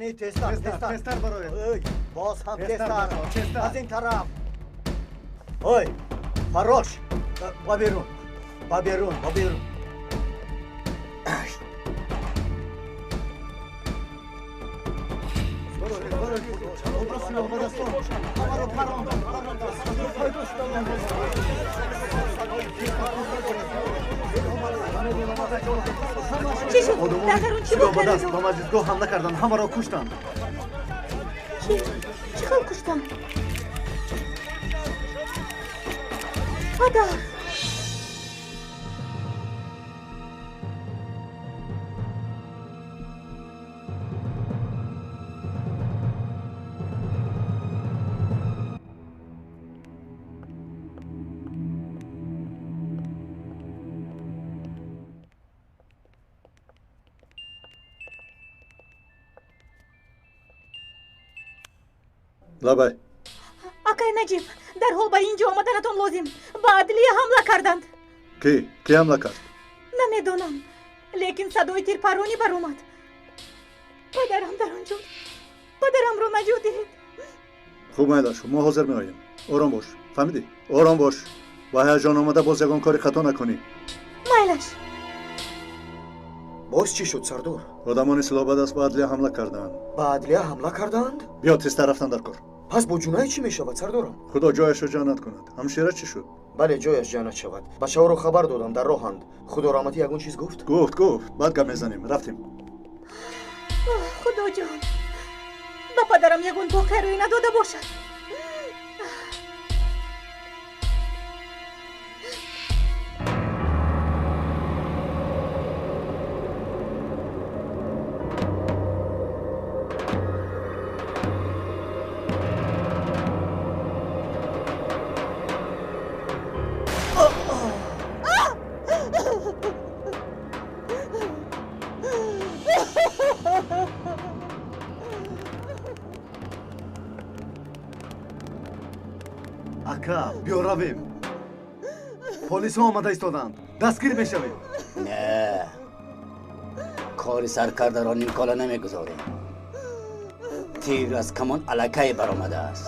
Кани тезтар, тезтар, тезтар бароед. Ой, боз ҳам тезтар, аз ин тараф. Ой, фаррош, ба берун, ба берун, ба берун. Чӣ шуд? Дар дарун чӣ ба даст ба маҷлисгоҳ ҳамла карданд, ҳамаро куштанд. Чӣ? Чӣ хел куштанд? Падар! Лабай. Акай Наҷиб, дарҳол ба ин ҷо омаданатон лозим. Ба адлия ҳамла карданд. Кӣ? Кӣ ҳамла кард? Намедонам, лекин садои тирпаронӣ баромад. Падарам дар он ҷо. Падарамро наҷот диҳед. Хуб, майлаш, мо ҳозир меоем. Ором бош, фаҳмидӣ? Ором бош. Ба ҳаяҷон омада боз ягон кори хато накунӣ. Майлаш. Боз чӣ шуд, сардор? Одамони силоҳбадаст ба адлия ҳамла карданд. Ба адлия ҳамла карданд? Биё, тезтар рафтан дар кор. Пас бо ҷунай чӣ мешавад, сардорам? Худо ҷояшро ҷаннат кунад. Ҳамшира чӣ шуд? Бале, ҷояш ҷаннат шавад. Бачаҳоро хабар додам, дар роҳанд. Худо раҳматӣ ягон чиз гуфт? Гуфт, гуфт. Баъд гап мезанем. Рафтем. Худоҷон, ба падарам ягон воқеа рӯй надода бошад. Ака, биё равем. Полисҳо омада истоданд. Дастгир мешавем. Не, кори саркардаро нимкола намегузорем. Тир аз камон аллакай баромадааст.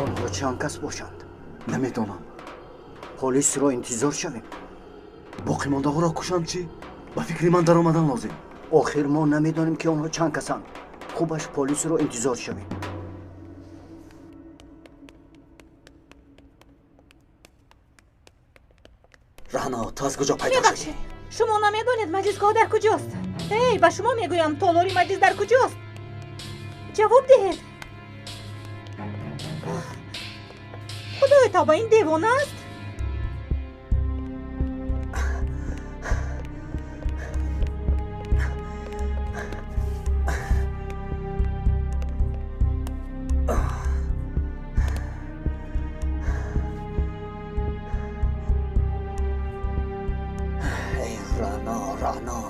Онҳо чанд кас бошанд? Намедонам. Полисро интизор шавем. Боқимондаҳоро кушанд чӣ? Ба фикри ман даромадан лозим. Охир мо намедонем, ки онҳо чанд касанд. Хубаш полисро интизор шавем. Рано, ту аз куҷо пайдо шудӣ? Мебахшед, шумо намедонед маҷлисгоҳ дар куҷост? Эй, ба шумо мегӯям, толори маҷлис дар куҷост? Ҷавоб диҳед. Худои тавба, ин девона аст? Эй Рано, Рано,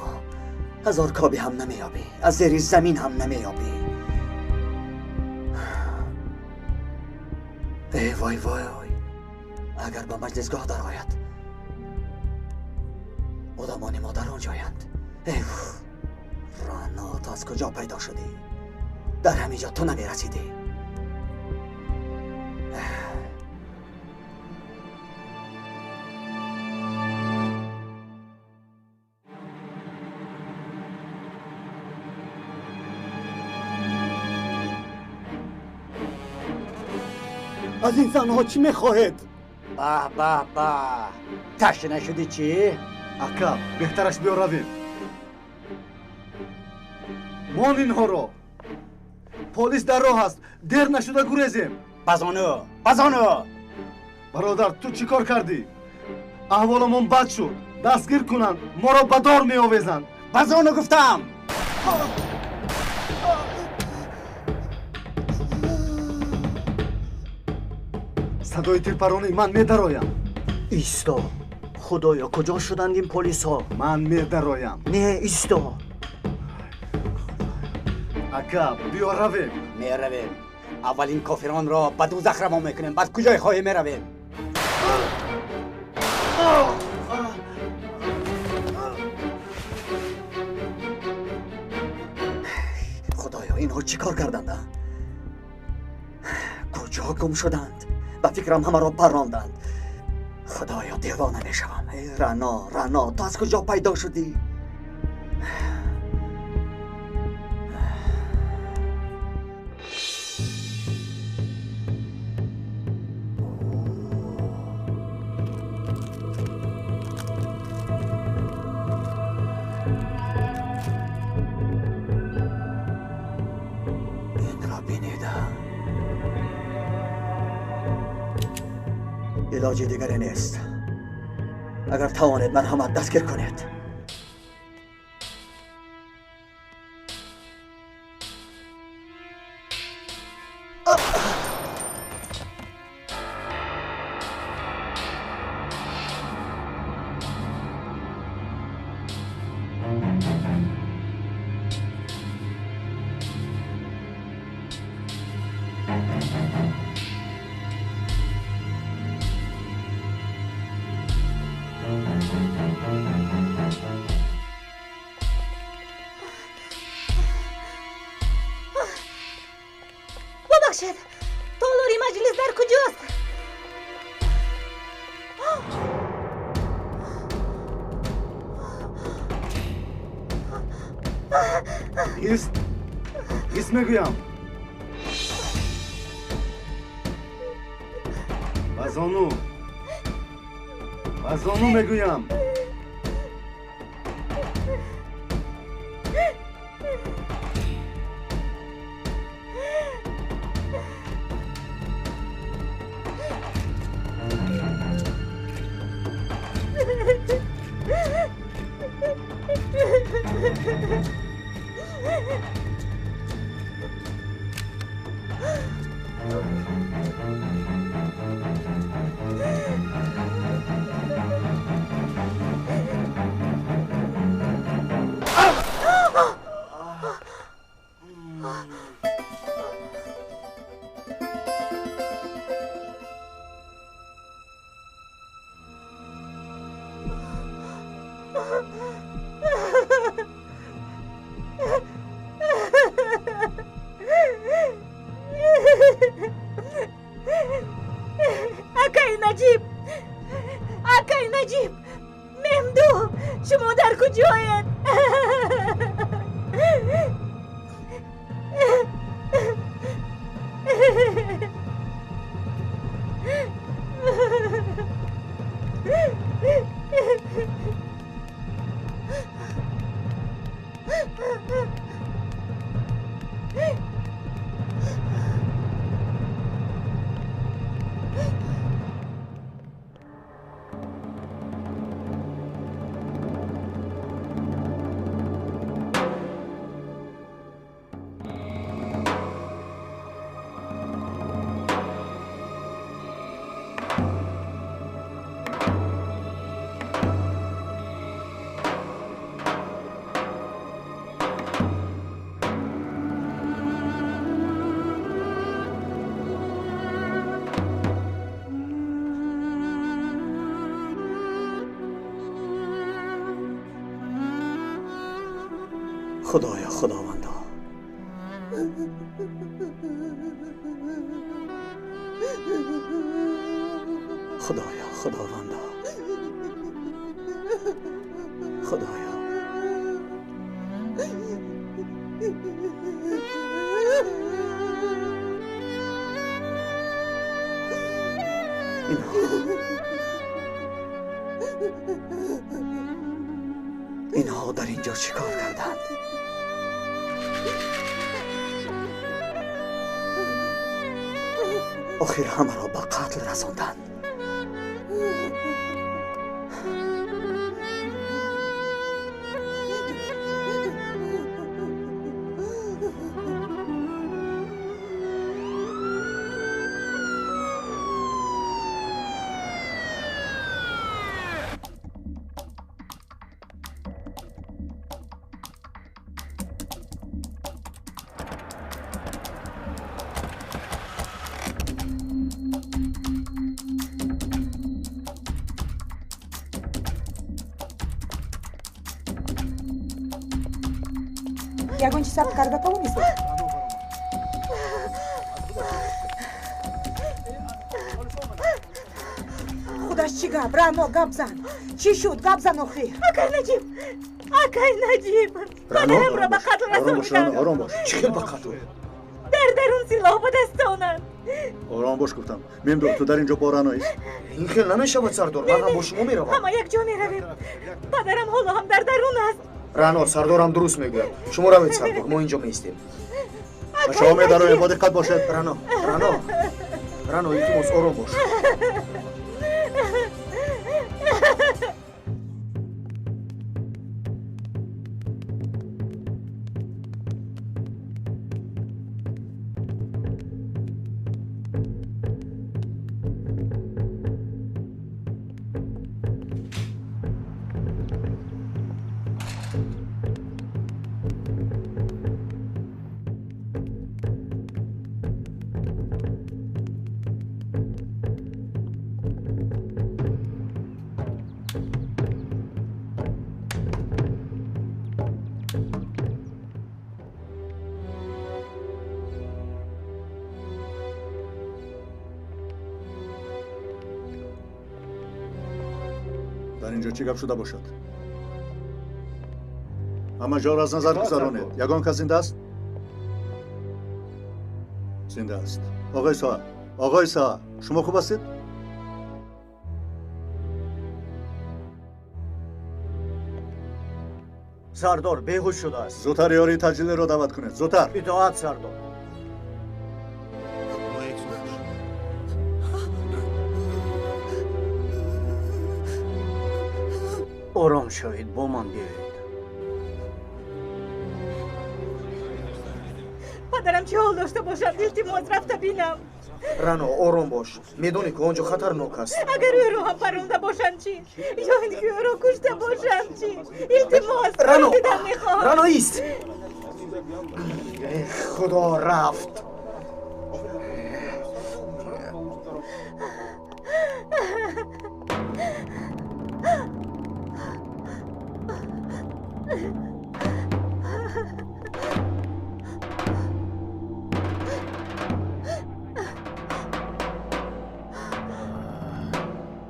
ҳазор коби ҳам намеёбӣ, аз зери замин ҳам намеёбӣ. Эй вой вой, агар ба маҷлисгоҳ дарояд, одамони мо дар он ҷоянд. Эй Рано, ту аз куҷо пайдо шудӣ? Дар ҳамин ҷо ту намерасидӣ. Аз ин занҳо чӣ мехоҳед? Баҳ, баҳ, баҳ, ташна шудӣ чӣ? Ака, беҳтараш биё равем. Мон инҳоро. Полис дар роҳ аст. Дер нашуда гурезем. Базону, базону! Бародар, ту чӣ кор кардӣ? Аҳволамон бад шуд. Дастгир кунанд, моро ба дор меовезанд. Базону гуфтам! Садои тирпаронӣ, ман медароям. Исто, Худоё, куҷо шуданд ин полисҳо? Ман медароям. Не, исто. Ака, биё равем. Меравем. Аввал ин кофиронро ба дӯзах равон мекунем, баъд куҷое хоҳем меравем. Худоё, инҳо чӣ кор карданд? Куҷо гум шуданд? Ба фикрам ҳамаро парронданд. Худоё, девона мешавам. Эй Рано, Рано, ту аз куҷо пайдо шудӣ? Инро бинеда. Илоҷи дигаре нест. Агар тавонед, марҳамат дастгир кунед. Бубахшед, толори маҷлис дар куҷост? Ист, ист мегӯям. Ба зону, ба зону мегӯям. Акай Наҷиб, акай Наҷиб, Мемду, шумо дар куҷоед? Худоё, худовандо, худоё, худовандо, худоё. Инҳо дар ин ҷо чӣ кор карданд? Охир ҳамаро ба қатл расонданд. Ягон чиз сабт карда тавонистед? Худаш чӣ гап? Рано, гап зан. Чӣ шуд? Гап зан охир. Акай Наҷиб! Акай Наҷиб! Падарамро ба қатл расониданд. Ором бош. Чӣ хел ба қатл? Дар дарун силоҳ ба дастонанд. Ором бош гуфтам. Мемдур, ту дар инҷо бо Рано ист. Ин хел намешавад, сардор. Ман ҳам бо шумо меравам. Ҳама якҷо меравем. Падарам ҳоло ҳам дар дарун аст. Рано, сардорам дуруст мегӯяд. Шумо равед, сардор, мо инҷо меистем. Бачаҳо медароем, бо диққат бошед. Рано, Рано, Рано, илтимос, ором бош. Дар инҷо чӣ гап шуда бошад? Ҳама ҷоро аз назар гузаронед. Ягон кас зинда аст? Зинда аст. Оғои Соа, оғои Соа, шумо хуб ҳастед? Сардор беҳуш шудааст. Зудтар ёрии таҷлилиро даъват кунед. Зудтар. Итоат, сардор. Ором шавед, бо ман биёед. Падарам чӣ ҳол дошта бошад? Илтимос, рафта бинам. Рано, ором бош. Медонӣ, ки он ҷо хатарнок аст. Агар ӯро ҳам паронда бошанд чӣ? Ё ин ки ӯро кушта бошанд чӣ? Илтимос, Рано, дидан мехоҳам. Рано, ист! Худо, рафт.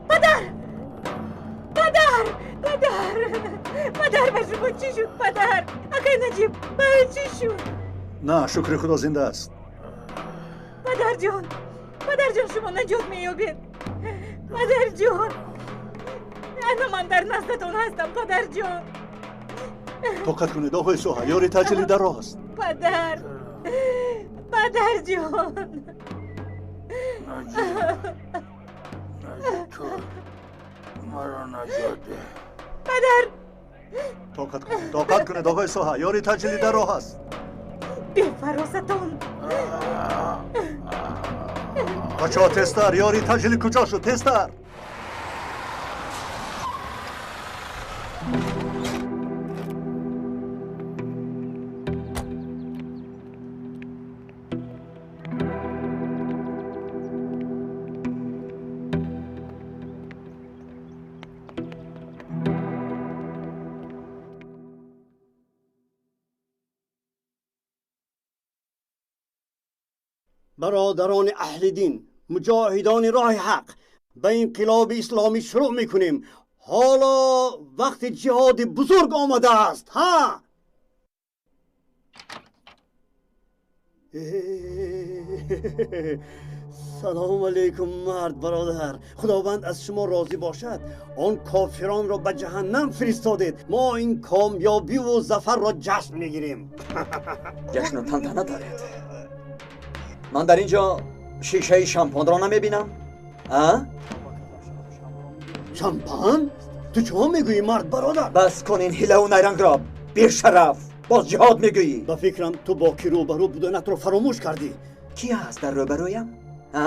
Падар! Падар! Падар! Падар, ба шумо чӣ шуд, падар? Акай Наҷиб, ба ӯ чӣ шуд? На, шукри Худо, зинда аст. Падарҷон, падарҷон, шумо наҷот меёбед. Падарҷон, ана ман дар наздатон ҳастам, падарҷон. Тоқат кунед, оғои Соҳа, ёри таҷлили дар роҳ аст. Падар, падарҷон. Наҷиб, ту маро наҷот деҳ. Падар! Тоқат кунед, тоқат кунед, оғои Соҳа, ёри таҷлили дар роҳ аст. Бефаросатон. Бачаҳо, тезтар, ёри таҷлили куҷо шуд? Тезтар. Бародарони аҳли дин, муҷоҳидони роҳи ҳақ, ба инқилоби исломӣ шурӯъ мекунем. Ҳоло вақти ҷиҳоди бузург омадааст. Ҳа, салому алайкум, мард бародар. Худованд аз шумо розӣ бошад. Он кофиронро ба ҷаҳаннам фиристодед. Мо ин комёбиву зафарро ҷашн мегирем. Ҷашну тантана доред. Ман дар ин ҷо шишаи шампанро намебинам. А? Шампан? Ту чӣ мегӯӣ, мард бародар? Бас кун ин ҳилаву найрангро, бешараф! Боз ҷиҳод мегӯӣ. Ба фикрам, ту бо кӣ рӯбарӯ буданатро фаромӯш кардӣ. Кӣ ҳаст дар рӯбарӯям? А?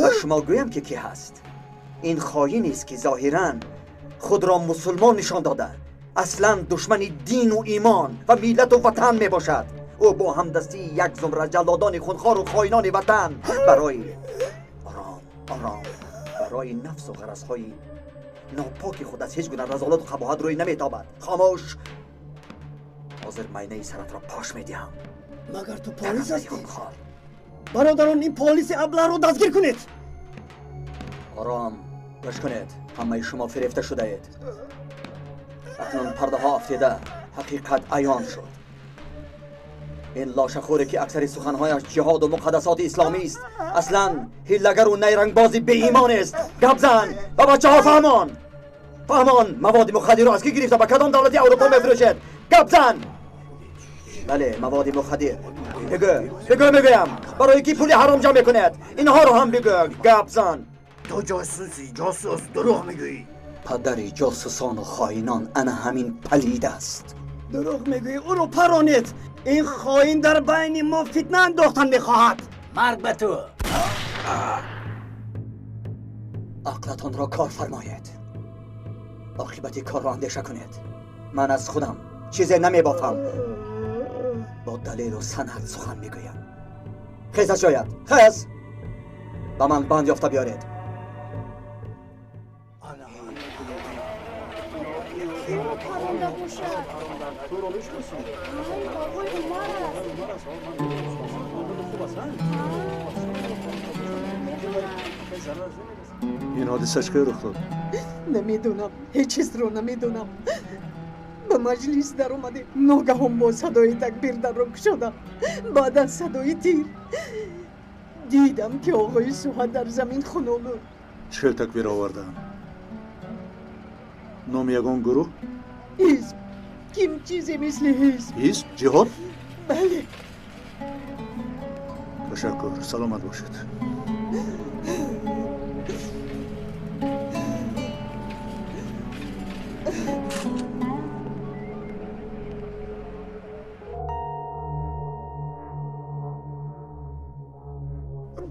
Ба шумо гӯям, ки кӣ ҳаст. Ин хоинест, ки зоҳиран худро мусулмон нишон дода, аслан душмани дину имон ва миллату ватан мебошад. Ӯ бо ҳамдастии як зумра ҷаллодони хунхору хоинони ватан барои ором ором барои нафсу ғаразҳои нопоки худ аз ҳеҷ гуна разолату қабоҳат рӯй наметобад. Хомӯш. Ҳозир майнаи саратро пош медиҳам. Магар ту полис ҳастӣ? Бародарон, ин полиси аблаҳро дастгир кунед. Ором, гӯш кунед. Ҳамаи шумо фирефта шудаед. Акнун пардаҳо афтида, ҳақиқат аён шуд. Ин лошахӯре ки аксари суханҳояш ҷиҳоду муқаддасоти исломист, аслан ҳиллагару найрангбози беимон аст. Гап зан ба бачаҳо, фаҳмон. Фаҳмон, маводи мухаддирро аз кӣ гирифта ба кадом давлати Аврупо мефурӯшед? Гап зан! Бале, маводи мухаддир. Бигӯ, бигӯ, мегӯям. Барои кӣ пули ҳаром ҷамъ мекунед? Инҳоро ҳам бигӯ. Гап зан. Ту ҷосуси, ҷосус, дурӯғ мегӯӣ. Падари ҷосусону хоинон ана ҳамин палид аст. Дурӯғ мегӯӣ, ӯро паронед. Ин хоин дар байни мо фитна андохтан мехоҳад. Марг ба ту! Ақлатонро кор фармоед. Оқибати корро андеша кунед. Ман аз худам чизе намебофам. Бо далелу санад сухан мегӯям. Хез аз ҷоят, хез! Ба ман банд ёфта биёред. Ин ҳодиса чӣ рух дод? Намедонам, ҳеҷ чизро намедонам. Ба маҷлис даромадем, ногаҳон бо садои такбир дарро кушодам. Баъдан садои тир. Дидам ки оғои Суҳа дар замин хунолуд. Чӣ хел такбир овардаанд? Номи ягон гурӯҳ? Ҳизб. Ким чизе мисли ҳизб. Ҳизб? Ҷиҳод? Бале. Ташаккур, саломат бошед.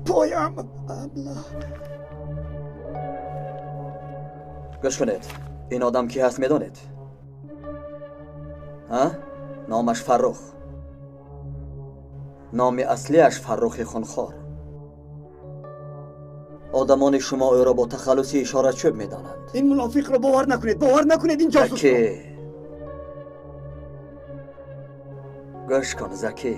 Поям, аблаҳ. Гӯш кунед, ин одам ки ҳаст медонед? А? Номаш Фаррух. Номи аслиаш Фаррухи Хунхор. Одамони шумо ӯро бо тахаллуси ишорачӯб медонанд. Ин мунофиқро бовар накунед, бовар накунед ин ҷосусро. Заки, гӯш кун, Заки.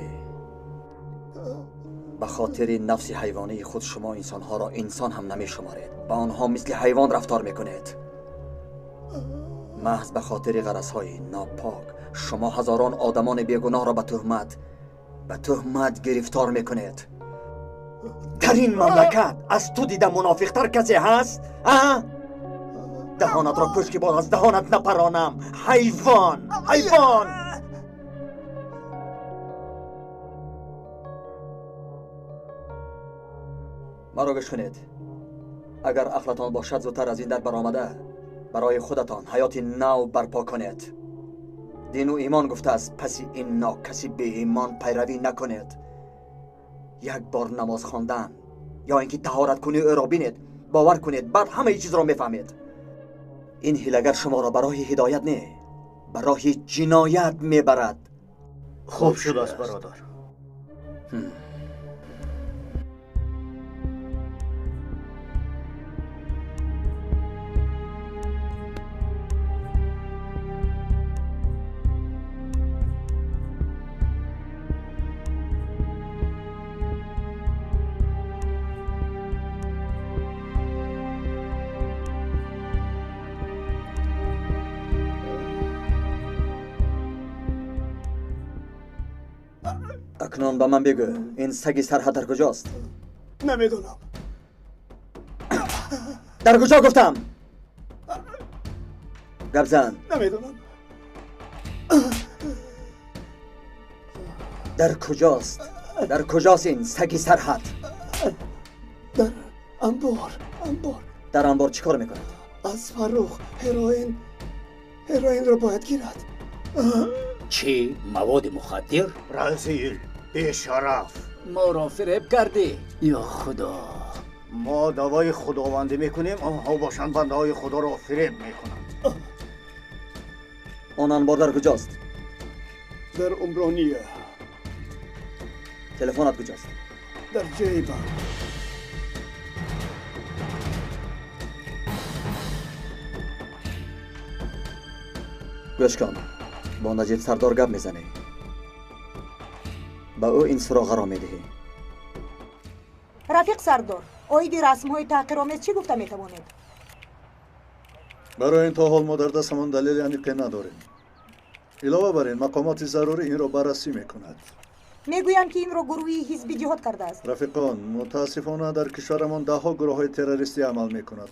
Ба хотири нафси ҳайвонии худ шумо инсонҳоро инсон ҳам намешуморед. Ба онҳо мисли ҳайвон рафтор мекунед. Маҳз ба хотири ғаразҳои нопок шумо ҳазорон одамони бегуноҳро ба туҳмат гирифтор мекунед. Дар ин мамлакат аз ту дида мунофиқтар касе ҳаст? А? Даҳонатро пӯш ки боз аз даҳонат напаронам. Ҳайвон! Ҳайвон! Маро гӯш кунед. Агар ақлатон бошад, зудтар аз ин дар баромада барои худатон ҳаёти нав барпо кунед. Дину имон гуфтааст, паси ин нокаси беимон пайравӣ накунед. Як бор намоз хондан ё ин ки таҳораткунии ӯро бинед, бовар кунед, баъд ҳамаи чизро мефаҳмед. Ин ҳилагар шуморо ба роҳи ҳидоят не, ба роҳи ҷиноят мебарад. Хуб шудааст, бародар. Акнун ба ман бигӯ, ин саги сарҳад дар куҷост? Намедонам. Дар куҷо гуфтам? Гап зан. Намедонам. Дар куҷост? Дар куҷост ин саги сарҳад? Дар анбор, анбор. Дар анбор чӣ кор мекунад? Аз Фаррух ҳероинро бояд гирад. Чӣ? Маводи мухаддир? Разил, бешараф. Моро фиреб кардӣ. Ё Худо! Мо даъвои худовандӣ мекунем, онҳо бошанд бандаҳои Худоро фиреб мекунанд. Он анбор дар куҷост? Дар Умрония. Телефонат куҷост? Дар ҷейбам. Гӯш кун, Бо Наҷиб сардор гап мезанӣ. Ба ӯ ин суроғаро медиҳӣ. Рафиқ сардор, оиди расмҳои таҳқиромез чӣ гуфта метавонед? Барои ин то ҳол мо дар дастамон далели аниқе надорем. Илова бар ин, мақомоти зарурӣ инро баррасӣ мекунад. Мегӯянд, ки инро гурӯҳи ҳизби ҷиҳод кардааст. Рафиқон, мутаассифона дар кишварамон даҳҳо гурӯҳҳои террористӣ амал мекунад.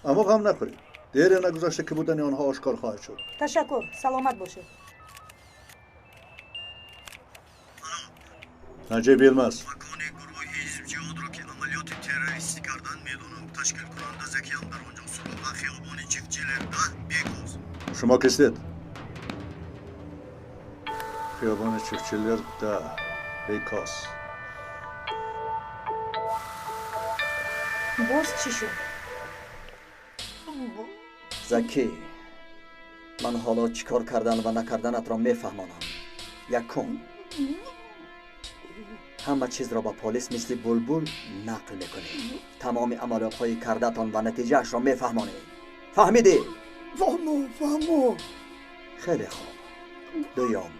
Аммо ғам нахӯред. Дере нагузашта, ки будани онҳо ошкор хоҳад шуд. Ташаккур, саломат бошед. Наҷиб Йилмаз. Макони гурӯҳи ҳизб ҷиҳодро, ки амалиёти террористӣ кардан, медонам. Ташкилкунанда Закиям дар он ҷо. Суроға хиёбони Чифтчилер 10, Бекоз. Шумо кистед? Хиёбони Чифтчилер 10, Бекоз. Боз чӣ шуд? Закӣ, ман ҳоло чӣ кор кардан ва накарданатро мефаҳмонам. Якум, ҳама чизро ба полис мисли булбул нақл мекунӣ. Тамоми амалиётҳои кардаатон ва натиҷаашро мефаҳмонӣ. Фаҳмидӣ? Фаҳмо, фаҳмо. Хеле хуб. Дуюм,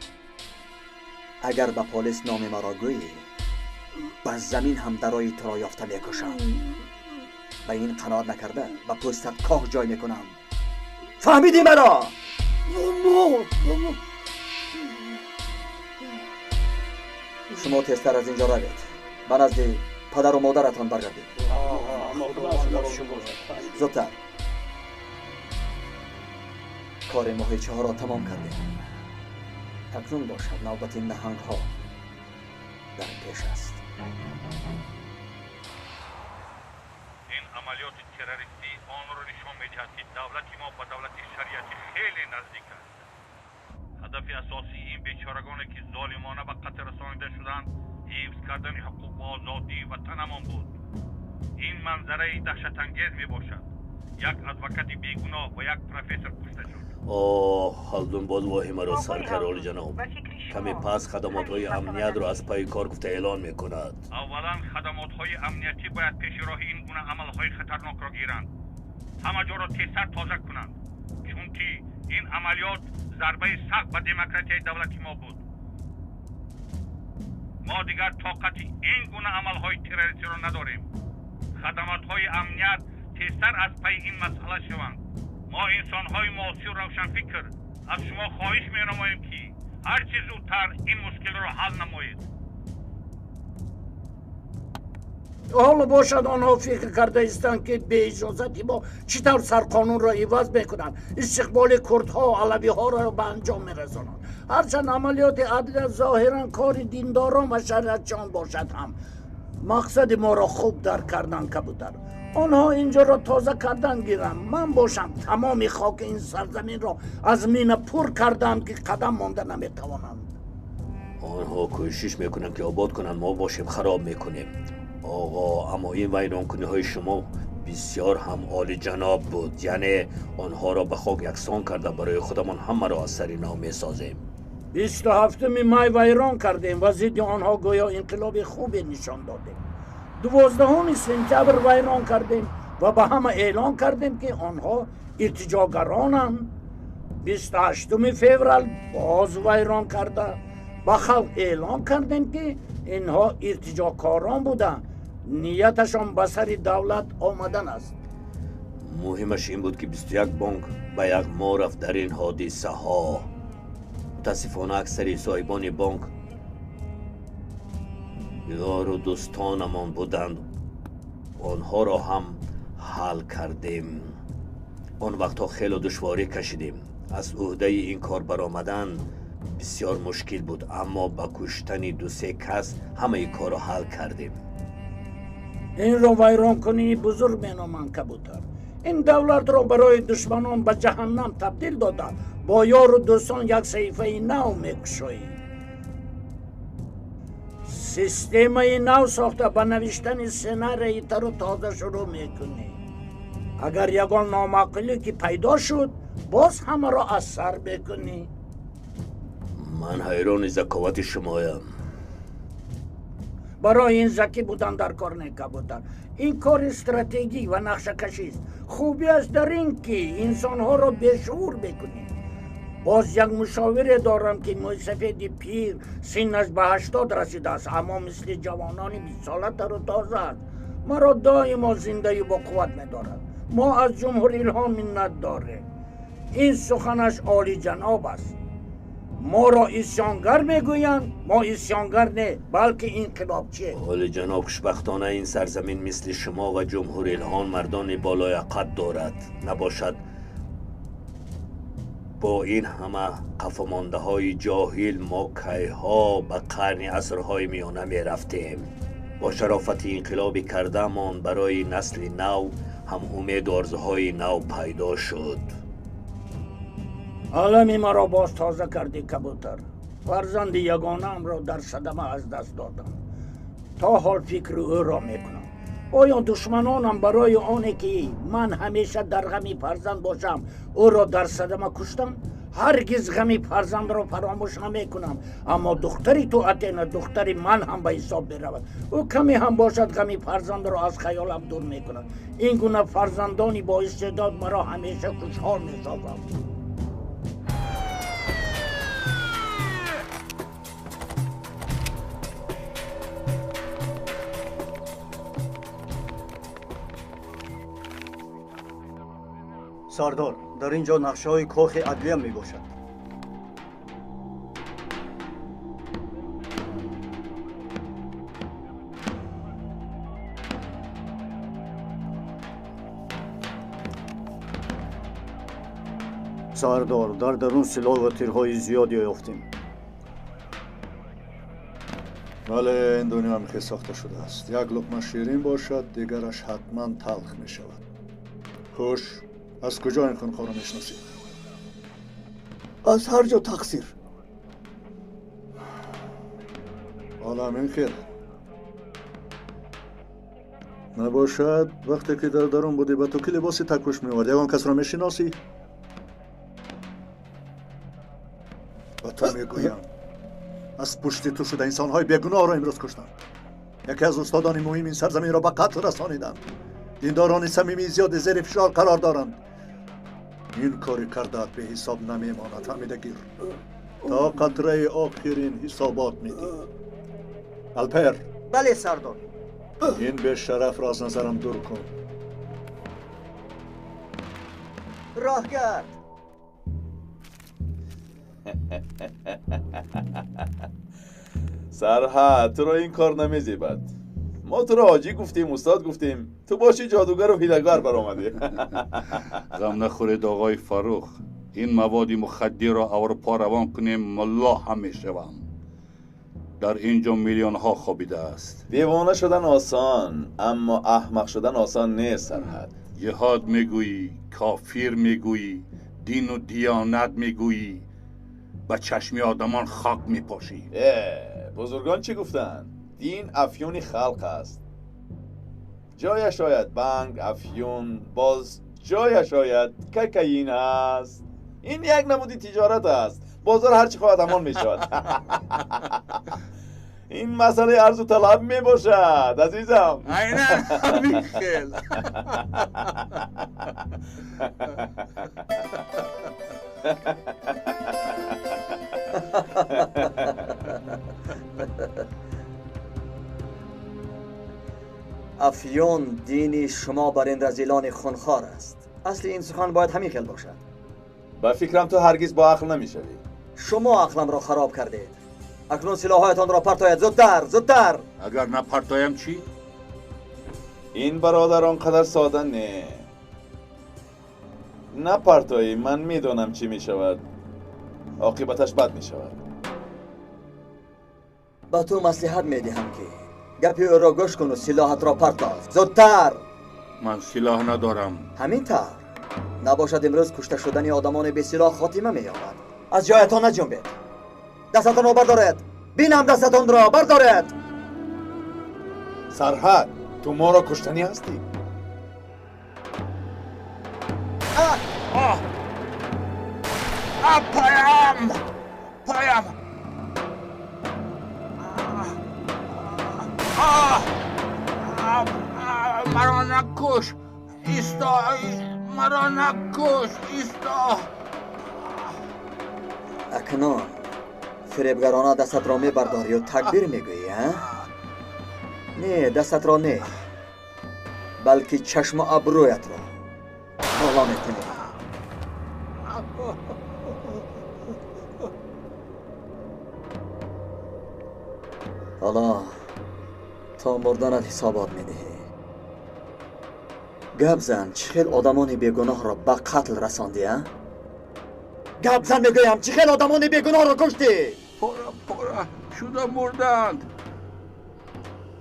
агар ба полис номи маро гӯӣ, ба замин ҳам дарои туро ёфта мекушам. Ба ин қаноат накарда, ба пӯстат коҳ ҷой мекунам. Фаҳмидӣ маро? Фаҳмо, фаҳмо. Шумо тезтар аз инҷо равед. Ба назди падару модаратон баргардед. Зудтар. Кори моҳичаҳоро тамом кардем. Акнун бошад навбати наҳангҳо дар пеш аст. Ин амалиёти террористӣ онро нишон медиҳад, ки давлати мо ба давлати шариатӣ хеле наздик аст. Ҳадафи асосии ин бечорагоне, ки золимона ба қатл расонида шуданд, ҳифз кардани ҳуқуқ ва озодии ватанамон буд. Ин манзараи даҳшатангез мебошад. Як адвокати бегуноҳ ва як профессор кушта шуд. Оҳ, Халдун боз воҳимаро сар кард, олиҷаноб. Каме пас хадамотҳои амниятро аз пайи кор гуфта эълон мекунад. Аввалан, хадамотҳои амниятӣ бояд пеши роҳи ин гуна амалҳои хатарнокро гиранд, ҳама ҷоро тезтар тоза кунанд, чунки ин амалиёт зарбаи сахт ба демократияи давлати мо буд. Мо дигар тоқати ин гуна амалҳои террористиро надорем. Хадамотҳои амният тезтар аз пайи ин масъала шаванд. Мо инсонҳои муосир, равшанфикр, аз шумо хоҳиш менамоем, ки ҳар чӣ зудтар ин мушкилро ҳал намоед. Ҳоло бошад онҳо фикр карда истанд, ки беиҷозати мо чӣ тавр сарқонунро иваз мекунанд, истиқболи курдҳо, алавиҳоро ба анҷом мерасонанд. Ҳарчанд амалиёти адлия зоҳиран кори диндорон ва шариатчиён бошад ҳам, мақсади моро хуб дарк кардан, кабутар. Онҳо инҷоро тоза кардан гиранд. Ман бошам тамоми хоки ин сарзаминро аз мина пур кардам, ки қадам монда наметавонанд. Онҳо кӯшиш мекунанд, ки обод кунанд, мо бошем хароб мекунем. Оғо, аммо ин вайронкуниҳои шумо бисёр ҳам олиҷаноб буд. Яъне онҳоро ба хок яксон карда, барои худамон ҳамаро аз сари нав месозем. 27 май вайрон кардем ва зидди онҳо гӯё инқилоби хубе нишон додем. 12 сентябр вайрон кардем ва ба ҳама эълон кардем, ки онҳо иртиҷогаронанд. 28 феврал боз вайрон карда, ба халқ эълон кардем, ки инҳо иртиҷокорон буданд, нияташон ба сари давлат омадан аст. Муҳимаш ин буд, ки 21 бонк ба яғмо рафт дар ин ҳодисаҳо. Мутаассифона, аксари соҳибони бонк ёру дӯстонамон буданд. Онҳоро ҳам ҳал кардем. Он вақтҳо хеле душворӣ кашидем. Аз ӯҳдаи ин кор баромадан бисёр мушкил буд, аммо ба куштани ду-се кас ҳамаи корро ҳал кардем. Инро вайронкунии бузург меноманд, кабутар. Ин давлатро барои душманон ба ҷаҳаннам табдил дода, бо ёру дӯстон як саҳифаи нав мекушоӣ. Системаи нав сохта, ба навиштани сценарияи тару тоза шурӯъ мекунӣ. Агар ягон номаъқулӣ ки пайдо шуд, боз ҳамаро аз сар мекунӣ. Ман ҳайрони заковати шумоям. Барои ин закӣ будан дар кор не, кабутар. Ин кори стратегӣ ва нақшакашист. Хубиаш дар ин, ки инсонҳоро бешуур мекунӣ. Боз як мушовире дорам, ки мӯйсафеди пир, синнаш ба 80 расидааст, аммо мисли ҷавонони 20сола тару тоза аст. Маро доимо зиндаю бо қувват медорад. Мо аз ҷумҳур Илҳом миннат дорем. Ин суханаш олиҷаноб аст. Моро исёнгар мегӯянд, мо исёнгар не, балки инқилобчӣ. Олиҷаноб, хушбахтона ин сарзамин мисли шумо ва ҷумҳур Илҳом мардони болояқат дорад. Набошад бо ин ҳама қафомондаҳои ҷоҳил мо кайҳо ба қарни асрҳои миёна мерафтем. Бо шарофати инқилоби кардаамон барои насли нав ҳам умеду орзуҳои нав пайдо шуд. Олами маро боз тоза кардӣ, кабутар. Фарзанди ягонаамро дар садама аз даст додам. То ҳол фикри ӯро мекунам. Оё душманонам барои оне ки ман ҳамеша дар ғами фарзанд бошам, ӯро дар садама куштам? Ҳаргиз ғами фарзандро фаромӯш намекунам, аммо духтари ту Атена духтари ман ҳам ба ҳисоб меравад. Ӯ каме ҳам бошад ғами фарзандро аз хаёлам дур мекунад. Ин гуна фарзандони боистеъдод маро ҳамеша хушҳол месозанд. Сардор, дар ин ҷо нақшаҳои кохи адлия мебошад. Сардор, дар дарун силоҳ ва тирҳои зиёде ёфтем. Бале, ин дунё ҳам хел сохта шудааст. Як луқма ширин бошад, дигараш ҳатман талх мешавад. Хуш, аз куҷо ин хунхорро мешиносӣ? Аз ҳар ҷо тақсир. Ҳоло ҳамин хел набошад. Вақте ки дар дарун будӣ, ба ту ки либоси такпӯш меовард? Ягон касро мешиносӣ? Ба ту мегӯям, аз пушти ту шуда инсонҳои бегуноҳро имрӯз куштанд. Яке аз устодони муҳим ин сарзаминро ба қатл расониданд. Диндорони самимии зиёде зери фишор қарор доранд. Ин кори кардаат беҳисоб намемонад, фаҳмидагир. То қатраи охирин ҳисобот медиҳӣ. Алпер. Бале, сардор. Ин бешарафро аз назарам дур кун. Роҳгард. Сарҳад, туро ин кор намезебад. Мо туро ҳоҷӣ гуфтем, устод гуфтем, ту боши ҷодугару ҳилагар баромадӣ. Ғам нахӯред, оғои Фаррух. Ин маводи мухаддирро Аврупо равон кунем, мулло ҳам мешавам. Дар ин ҷо миллионҳо хобидааст. Девона шудан осон, аммо аҳмақ шудан осон нест, Сарҳад. Ҷиҳод мегӯӣ, кофир мегӯӣ, дину диёнат мегӯӣ, ба чашми одамон хок мепошӣ. Бузургон чӣ гуфтанд? Дин афюни халқ аст. Ҷояш ояд банг, афюн, боз ҷояш ояд кокаин аст. Ин як намуди тиҷорат аст. Бозор ҳарчи хоҳад ҳамон мешавад. Ин масъалаи арзу талаб мебошад, азизам. Айнан ҳамин хел. Афюн дини шумо бар ин разилони хунхор аст. Асли ин сухан бояд ҳамин хел бошад. Ба фикрам ту ҳаргиз бо ақл намешавӣ. Шумо ақламро хароб кардед. Акнун силоҳҳоятонро партоед. Зудтар, зудтар. Агар напартоям чӣ? Ин бародар он қадар сода не. Напартоӣ, ман медонам чӣ мешавад. Оқибаташ бад мешавад. Ба ту маслиҳат медиҳам ки гапи ӯро гӯш куну силоҳатро партоз. Зудтар. Ман силоҳ надорам. Ҳамин тавр. Набошад имрӯз кушта шудани одамони бесилоҳ хотима меёбад. Аз ҷоятон наҷунбед. Дастатонро бардоред. Бинам дастатонро бардоред. Сарҳад, ту моро куштанӣ ҳастӣ? Паям! Паям! Маро накуш! Исто! Маро накуш! Исто! Акнун фиребгарона дастатро мебардорӣ ё такбир мегӯӣ, а? Не, дастатро не, балки чашму абрӯятро боло мекунӣ. Ҳоло то мурданат ҳисобот медиҳӣ. Гап зан, чӣ хел одамони бегуноҳро ба қатл расондӣ, а? Гап зан мегӯям, чӣ хел одамони бегуноҳро куштӣ? Пора пора шуда мурданд.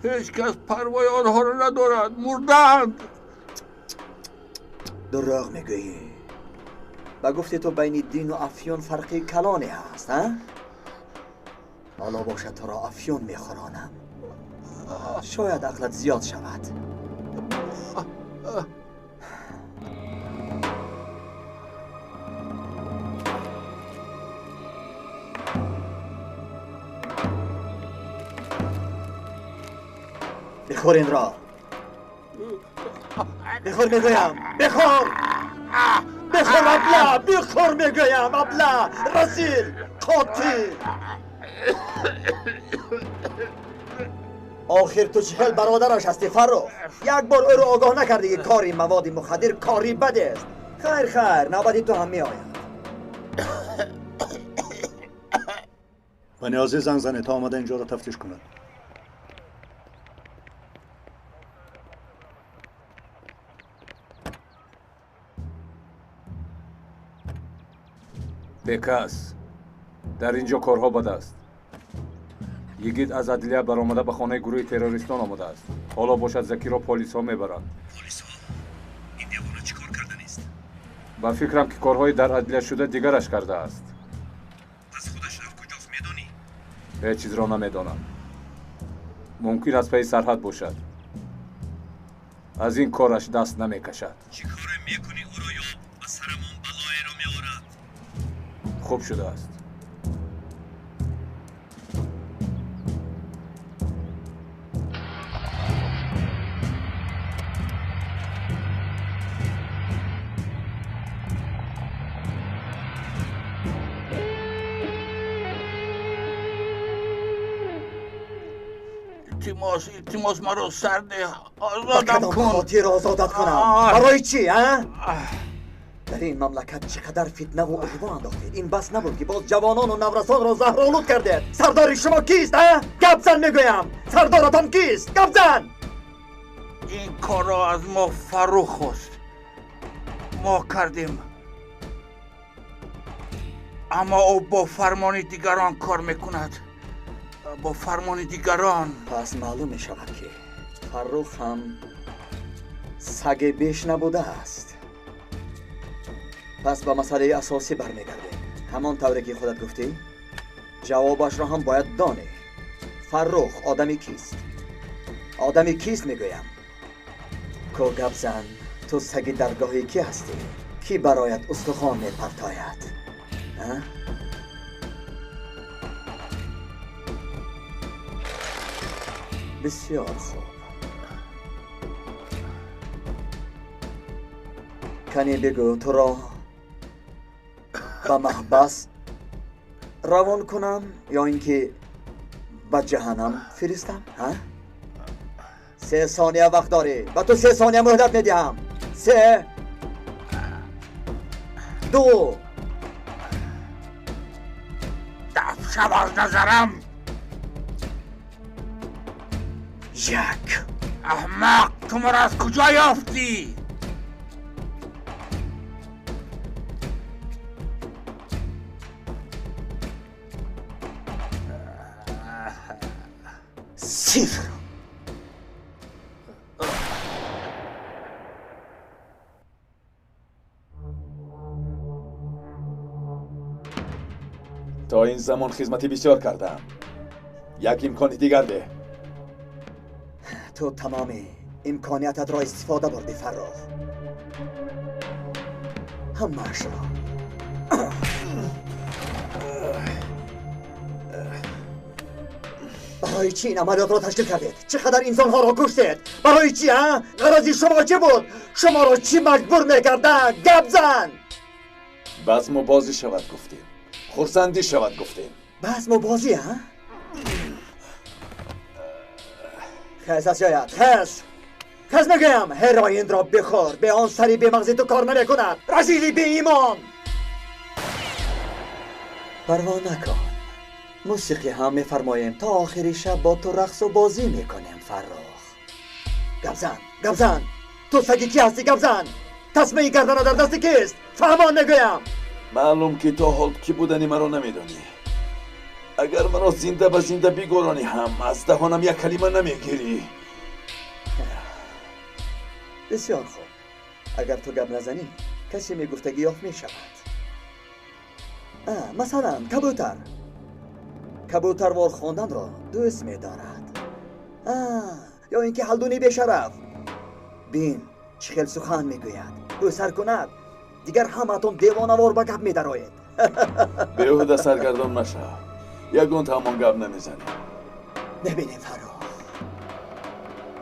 Ҳеҷ кас парвои онҳоро надорад. Мурданд. Дурӯғ мегӯӣ. Ба гуфти ту байни дину афюн фарқи калоне ҳаст, а? Ҳоло бошад туро афюн мехӯронам. Шояд ақлат зиёд шавад. بخور این را. بخور میگویم، بخور. بخور ابله، بخور میگویم ابله، رسیل، قاتل. آخر تو چه خیل برادرش هستی فرخ؟ یک بار او را آگاه نکردی که کاری مواد مخدر کاری بد است. خیر خیر، نوبتی تو هم می آید. و نیازی زنگ زنه تا آمده اینجا را تفتیش کند. Бекас, дар ин ҷо корҳо бад аст. Йигит аз адлия баромада ба хонаи гурӯҳи террористон омадааст. Ҳоло бошад Закиро полисҳо мебаранд. Полисҳо? Ин девона чӣ кор карданист? Ба фикрам, ки корҳои дар адлия шуда дигараш кардааст. Пас худаш дар куҷост, медонӣ? Ҳеҷ чизро намедонам. Мумкин аз пайи сарҳад бошад. Аз ин кораш даст намекашад. Чӣ коре мекунӣ ӯро ё ба сарамон балоеро меорад? Хуб шудааст. Илтимос, маро сарде озодам кун. Хотир озодат кунам? Барои чӣ, а? Дар ин мамлакат чӣ қадар фитнаву иғво андохтед. Ин бас набуд ки боз ҷавонону наврасонро заҳролуд кардед. Сардори шумо кист, а? Гап зан мегӯям. Сардоратон кист? Гап зан! Ин корро аз мо Фаррух хост. Мо кардем. Аммо ӯ бо фармони дигарон кор мекунад. Бо фармони дигарон. Пас маълум мешавад, ки Фаррух ҳам саге беш набудааст. Пас ба масъалаи асосӣ бармегардем. Ҳамон тавре ки худат гуфтӣ, ҷавобашро ҳам бояд донӣ. Фаррух одами кист? Одами кист мегӯям. Ко гап зан, ту саги даргоҳи кӣ ҳастӣ? Кӣ бароят устухон мепартояд? Бисёр хуб. Кане бигӯ, туро ба маҳбас равон кунам ё ин ки ба ҷаҳаннам фиристам? 3 сония вақт дорӣ. Ба ту 3 сония муҳлат медиҳам. 3, 2. Даф шав аз назарам. 1. Аҳмақ, ту маро аз куҷо ёфтӣ? 0. То ин замон хизмати бисёр кардам. Як имкони дигар деҳ. Ту тамоми имкониятатро истифода бурдӣ, Фаррух. Ҳамаашро. Барои чӣ ин амалиётро ташкил кардед? Чӣ қадар инсонҳоро куштед? Барои чӣ, а? Ғарази шумо чӣ буд? Шуморо чӣ маҷбур мекарда? Гап зан! Базму бозӣ шавад гуфтем. Хурсандӣ шавад гуфтем. Бас мо бозӣ, ҳа? Хез аз ҷоят, хез! Хез мегӯям, ҳероинро бихӯр, бе он сари бемағзи ту кор намекунад. Разили беимон! Парво накун. Мусиқӣ ҳам мефармоем, то охири шаб бо ту рақсу бозӣ мекунем, Фаррух. Гапзан, гапзан! Ту саги кӣ ҳастӣ, гапзан? Тасмаи гардана дар дасти кист? Фаҳмон мегӯям! Маълум ки то ҳол кӣ будани маро намедонӣ. Агар маро зинда ба зинда бигӯронӣ ҳам аз даҳонам як калима намегирӣ. Бисёр хуб. Агар ту гап назанӣ, касе мегуфтагӣ ёфт мешавад. Масалан, кабутар. Кабутарвор хонданро дӯст медорад. Ё ин ки ҳалдуни бешараф. Бин, чӣ хел сухан мегӯяд. Ӯ сар кунад, дигар ҳамаатон девонавор ба гап медароед. Беҳуда саргардон машав. Ягон тамон гап намезанем. Мебинем, Фаррух.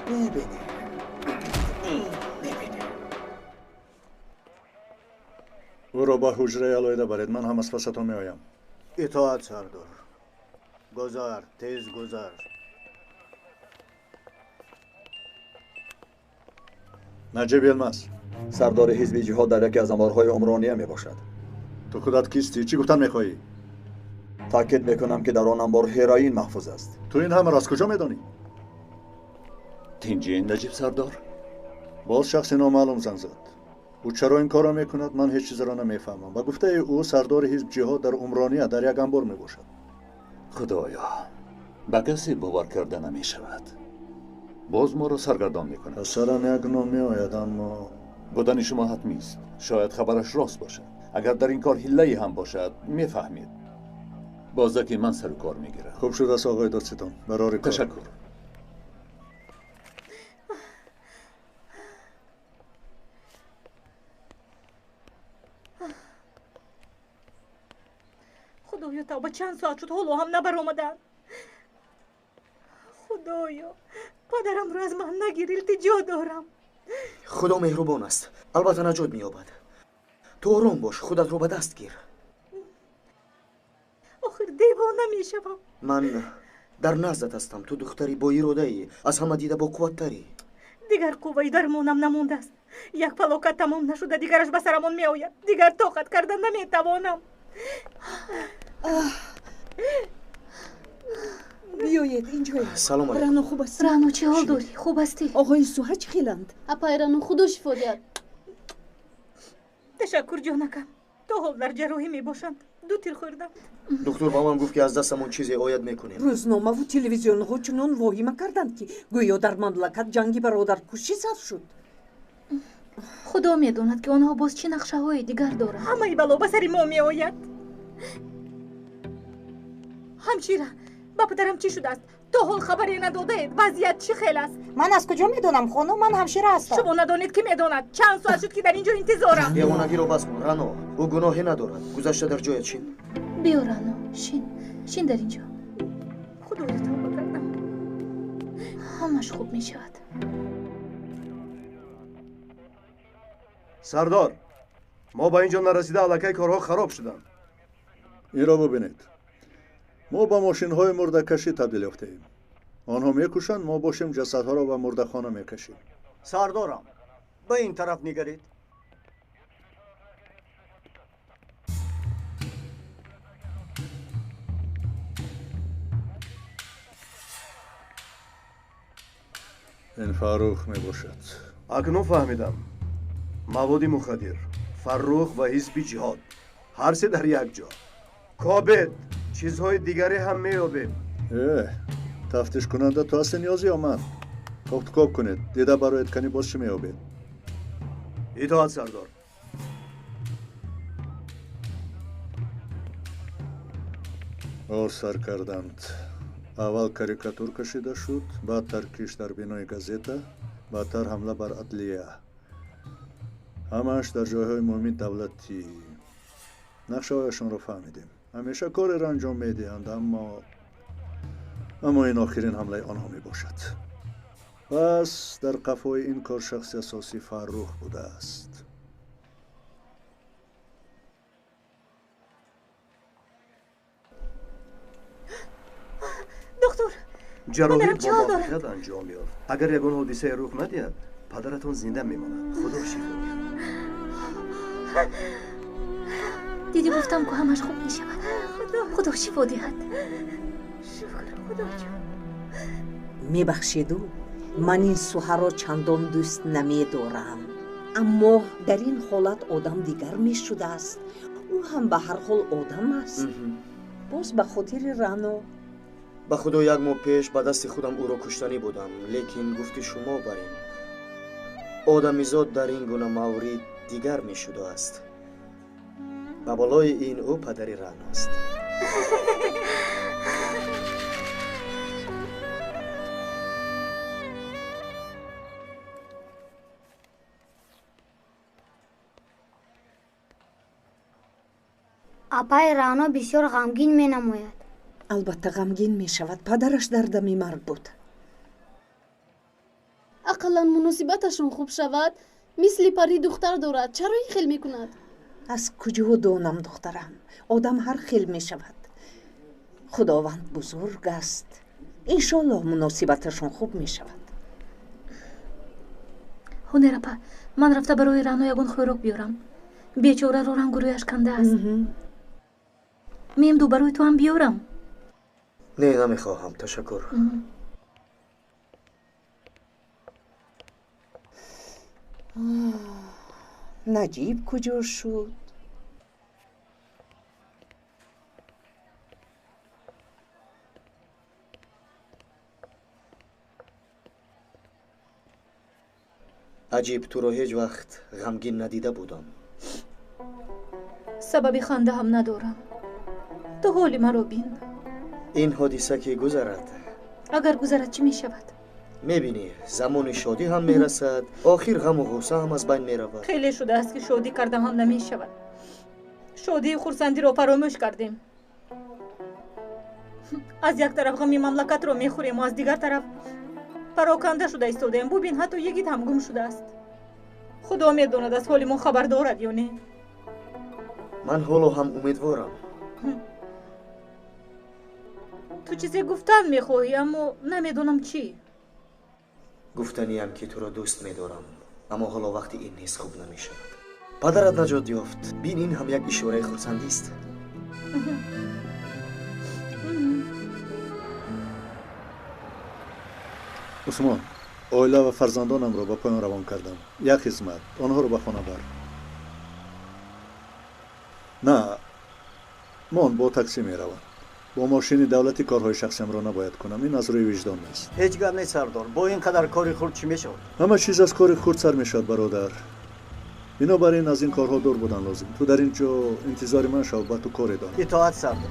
Мебинем. Мебинем. Ӯро ба ҳуҷраи алоҳида баред, ман ҳам аз пасатон меоям. Итоат, сардор. Гузар, тез гузар. Наҷиб Йилмаз. Сардори ҳизби ҷиҳод дар яке аз аморҳои умрония мебошад. Ту худат кистӣ? Чӣ гуфтан мехоҳӣ? Таъкид мекунам, ки дар он амбор ҳероин маҳфуз аст. Ту ин ҳамаро аз куҷо медонӣ? Тинҷи Наҷиб сардор? Боз шахси номаълум занг зад. Ӯ чаро ин корро мекунад, ман ҳеҷ чизеро намефаҳмам. Ба гуфтаи ӯ сардори ҳизб ҷиҳод дар умрония дар як амбор мебошад. Худоё, ба касе бовар карда намешавад. Боз моро саргардон мекунад. Аз сарам як ном меояд, аммо будани шумо ҳатмист. Шояд хабараш рост бошад. Агар дар ин кор ҳиллае ҳам бошад, мефаҳмед. Бозаки ман сару кор мегирам. Хуб шудааст, оғои додситон. Барори кор. Ташаккур. Худоё, тавба, чанд соат шуд, ҳоло ҳам набаромаданд. Худоё, падарамро аз ман нагир, илтиҷо дорам. Худо меҳрубон аст, албатта наҷот меёбад. Ту ором бош, худатро ба даст гир. Охир девона мешавам. Ман дар наздат ҳастам. Ту духтари боиродаӣ, аз ҳама дида боқувваттарӣ. Дигар қувваи дармонам намондааст. Як фалокат тамом нашуда, дигараш ба сарамон меояд. Дигар тоқат карда наметавонам. Биёед инҷоя. Салом алейкум. Рано хуб аст? Рано, чӣ ҳол дорӣ? Хуб ҳастӣ? Оғои Суҳа чӣ хеланд? Апай Рано, худо шифо диҳад. Ташаккур, ҷонакам. То ҳол дар ҷарроҳӣ мебошанд. Ду тир хӯрдам. Доктор ба ман гуфт, ки аз дастамон чизе ояд мекунем. Рӯзномаву телевизионҳо чунон воҳима карданд, ки гӯё дар мамлакат ҷанги бародаркушӣ сар шуд. Худо медонад, ки онҳо боз чӣ нақшаҳои дигар доранд. Ҳамаи бало ба сари мо меояд. Ҳамшира, ба падарам чӣ шудааст? То ҳол хабаре надодаед. Вазъият чӣ хел аст? Ман аз куҷо медонам, хонум? Ман ҳамшира ҳастам. Шумо надонед, ки медонад. Чанд соат шуд, ки дар ин ҷо интизорам. Девонагиро бас кун, Рано. Ӯ гуноҳе надорад. Гузашта дар ҷоят шин. Биё, Рано, шин. Шин дар ин ҷо. Худоё, тавба кардам. Ҳамаш хуб мешавад. Сардор, мо ба ин ҷо нарасида аллакай корҳо хароб шуданд. Инро бубинед. Мо ба мошинҳои мурдакашӣ табдил ёфтаем. Онҳо мекушанд, мо бошем ҷасадҳоро ба мурдахона мекашем. Сардорам, ба ин тараф нигаред. Ин Фаррух мебошад. Акнун фаҳмидам. Маводи мухаддир, Фаррух ва ҳизби ҷиҳод, ҳар се дар як ҷо. Кобед, чизҳои дигаре ҳам меёбем. Тафтишкунанда ту ҳастӣ, ниёзӣ ё ман? Кофтукоб кунед, дида бароед, кани боз чӣ меёбед. Итоат, сардор. Ор сар карданд. Аввал карикатур кашида шуд, баъд таркиш дар бинои газета, баъдтар ҳамла бар адлия. Ҳамааш дар ҷойҳои муҳими давлатӣ. Нақшаҳояшонро фаҳмидем. Ҳамеша кореро анҷом медиҳанд, аммо ин охирин ҳамлаи онҳо мебошад. Пас дар қафои ин кор шахси асосӣ Фаррух будааст. Ҷарроҳӣ бо муваффақият анҷом ёфт. Агар ягон ҳодисае рух надиҳад, падаратон зинда мемонад. Худо шифо диҳад. Дидӣ, гуфтам ку ҳамаш хуб мешавад. Худо шифо диҳад. Шукр, Худоҷон. Мебахшеду, ман ин суҳаро чандон дӯст намедорам, аммо дар ин ҳолат одам дигар мешудааст. Ӯ ҳам ба ҳар ҳол одам аст. Боз ба хотири Рано. Ба худо, як моҳ пеш ба дасти худам ӯро куштанӣ будам, лекин гуфти шумо бар ин. Одамизод дар ин гуна маврид дигар мешудааст. Ба болои ин ӯ падари Раност. Апаи Рано бисёр ғамгин менамояд. Албатта ғамгин мешавад, падараш дар дами марг буд. Ақаллан муносибаташон хуб шавад. Мисли Парӣ духтар дорад, чаро ин хел мекунад? Аз куҷо донам, духтарам, одам ҳар хел мешавад. Худованд бузург аст, иншоллоҳ муносибаташон хуб мешавад. Ҳунер апа, ман рафта барои Рано ягон хӯрок биёрам. Бечораро рангу рӯяш канда аст. Мемду, барои ту ҳам биёрам? Не, намехоҳам, ташаккур. Наҷиб куҷо шуд? Аҷиб, туро ҳеҷ вақт ғамгин надида будам. Сабаби ханда ҳам надорам. Ту ҳоли маро бин. Ин ҳодиса ки гузарад. Агар гузарад, чӣ мешавад? Мебинӣ, замони шодӣ ҳам мерасад, охир ғаму ғусса ҳам аз байн меравад. Хеле шудааст ки шодӣ карда ҳам намешавад. Шодию хурсандиро фаромӯш кардем. Аз як тараф ғами мамлакатро мехӯрему, аз дигар тараф пароканда шуда истодаем. Бубин, ҳатто йигит ҳам гум шудааст. Худо медонад, аз ҳоли мо хабар дорад ё не. Ман ҳоло ҳам умедворам. Ту чизе гуфтан мехоҳӣ, аммо намедонам чӣ. Гуфтаниям ки туро дӯст медорам, аммо ҳоло вақти ин нест, хуб намешавад. Падарат наҷот ёфт. Бин, ин ҳам як ишораи хурсандист. Усмон, оила ва фарзандонамро ба поён равон кардам. Як хизмат, онҳоро ба хона бар. На, мон, бо таксӣ меравам. Бо мошини давлатӣ корҳои шахсиамро набояд кунам. Ин аз рӯи виҷдон нест. Ҳеҷ гап нест, сардор. Бо ин қадар кори хурд чӣ мешавад? Ҳама чиз аз кори хурд сар мешавад, бародар. Бинобар ин аз ин корҳо дур будан лозим. Ту дар ин ҷо интизори ман шав, ба ту коре дорам. Итоат, сардор.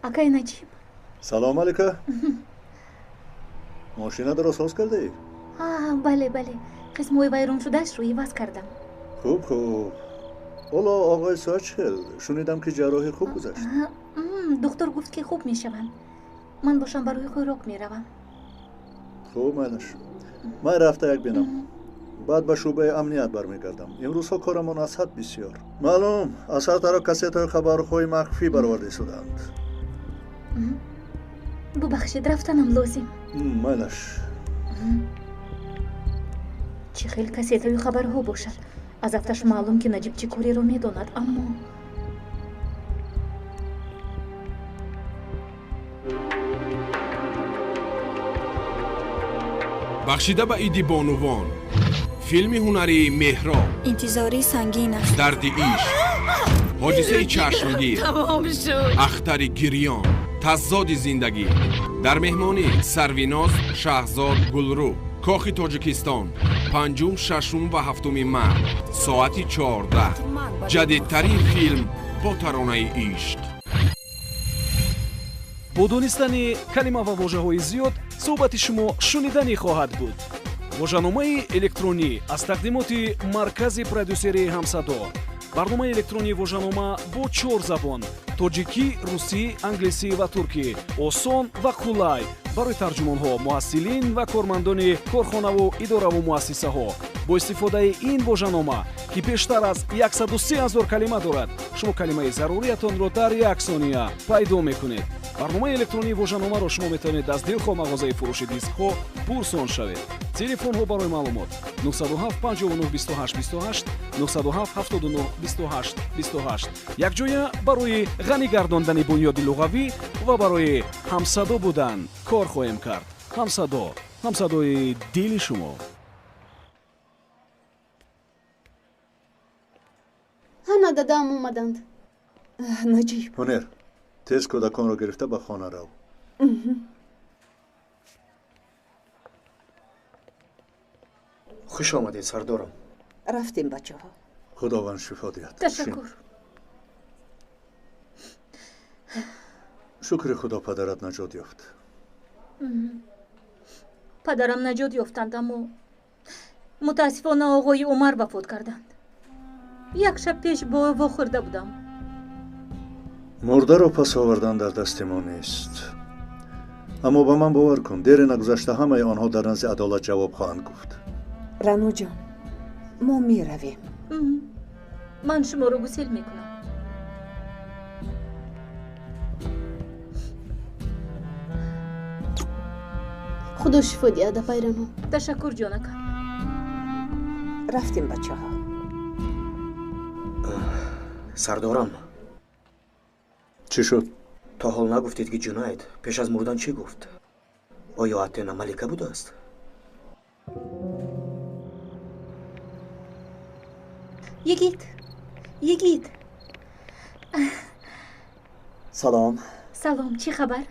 Акай Наҷиб. Салом алейка. Мошинатро соз кардаӣ? Бале, бале, қисмҳои вайроншудаашро иваз кардам. Хуб, хуб. Ҳоло оғои соат чӣ хел? Шунидам, ки ҷарроҳӣ хуб гузашт. Духтур гуфт, ки хуб мешаванд. Ман бошам барои хӯрок меравам. Хуб, майлаш. Ман рафта як бинам, баъд ба шӯъбаи амният бармегардам. Имрӯзҳо корамон аз ҳад бисёр. Маълум, аз ҳар тараф кассетаҳои хабарҳои махфӣ бароварда истодаанд. Бубахшед, рафтанам лозим. Майлаш. Чӣ хел кассетаю хабарҳо бошад? Аз афташ маълум, ки Наҷиб чӣ кореро медонад, аммо Бахшида ба иди бонувон, филми ҳунарии Меҳроб. Интизорӣ сангин аст. Дарди ишқ, ҳодисаи чашмгир, тамом шуд. Ахтари гирён, таззоди зиндагӣ. Дар меҳмонӣ Сарвиноз, Шаҳзод, Гулрӯ. Кохи Тоҷикистон, 5, 6 ва 7 март, соати 14. Ҷадидтарин филм бо таронаи ишқ. Бо донистани калима ва вожаҳои зиёд суҳбати шумо шуниданӣ хоҳад буд. Вожаномаи электронӣ аз тақдимоти маркази продюсерии Ҳамсадо. Барномаи электронии вожанома бо чор забон: тоҷикӣ, русӣ, англисӣ ва туркӣ. Осон ва қулай барои тарҷумонҳо, муҳассилин ва кормандони корхонаву идораву муассисаҳо. Бо истифодаи ин вожанома, ки бештар аз 103 ҳазор калима дорад, шумо калимаи заруриятонро дар як сония пайдо мекунед. Барномаи электронии вожаномаро шумо метавонед аз дилхоҳ мағозаи фурӯши дискҳо пурсон шавед. Телефонҳо барои маълумот 907 59 28 28, 907 79 28 28. Якҷоя барои ғанӣ гардондани бунёди луғавӣ ва барои ҳамсадо будан кор хоҳем кард. Ҳамсадо, ҳамсадои дили шумо. Ҳана дадаам омаданд. Наҷиб. Ҳунер, тез кӯдаконро гирифта ба хона рав. Хуш омадед, сардорам. Рафтем, бачаҳо. Худованд шифо диҳад. Ташаккур. Шукри Худо, падарат наҷот ёфт. Падарам наҷот ёфтанд, аммо мутаассифона оғои Умар вафот карданд. Як шаб пеш бо ӯ вохӯрда будам. Мурдаро пас овардан дар дасти мо нест. Аммо ба ман бовар кун, дери нагузашта ҳамаи онҳо дар назди адолат ҷавоб хоҳанд гуфт. Раноҷон, мо меравем. Ман шуморо гусел мекунам. Худо шифо диҳад, апай Рано. Ташаккур, ҷонакам. Рафтем, бачаҳо. Сардорам. Чӣ шуд? То ҳол нагуфтед, ки Ҷунайд пеш аз мурдан чӣ гуфт? Оё Атена малика будааст? Йигит, Йигит. Салом. Салом, чӣ хабар?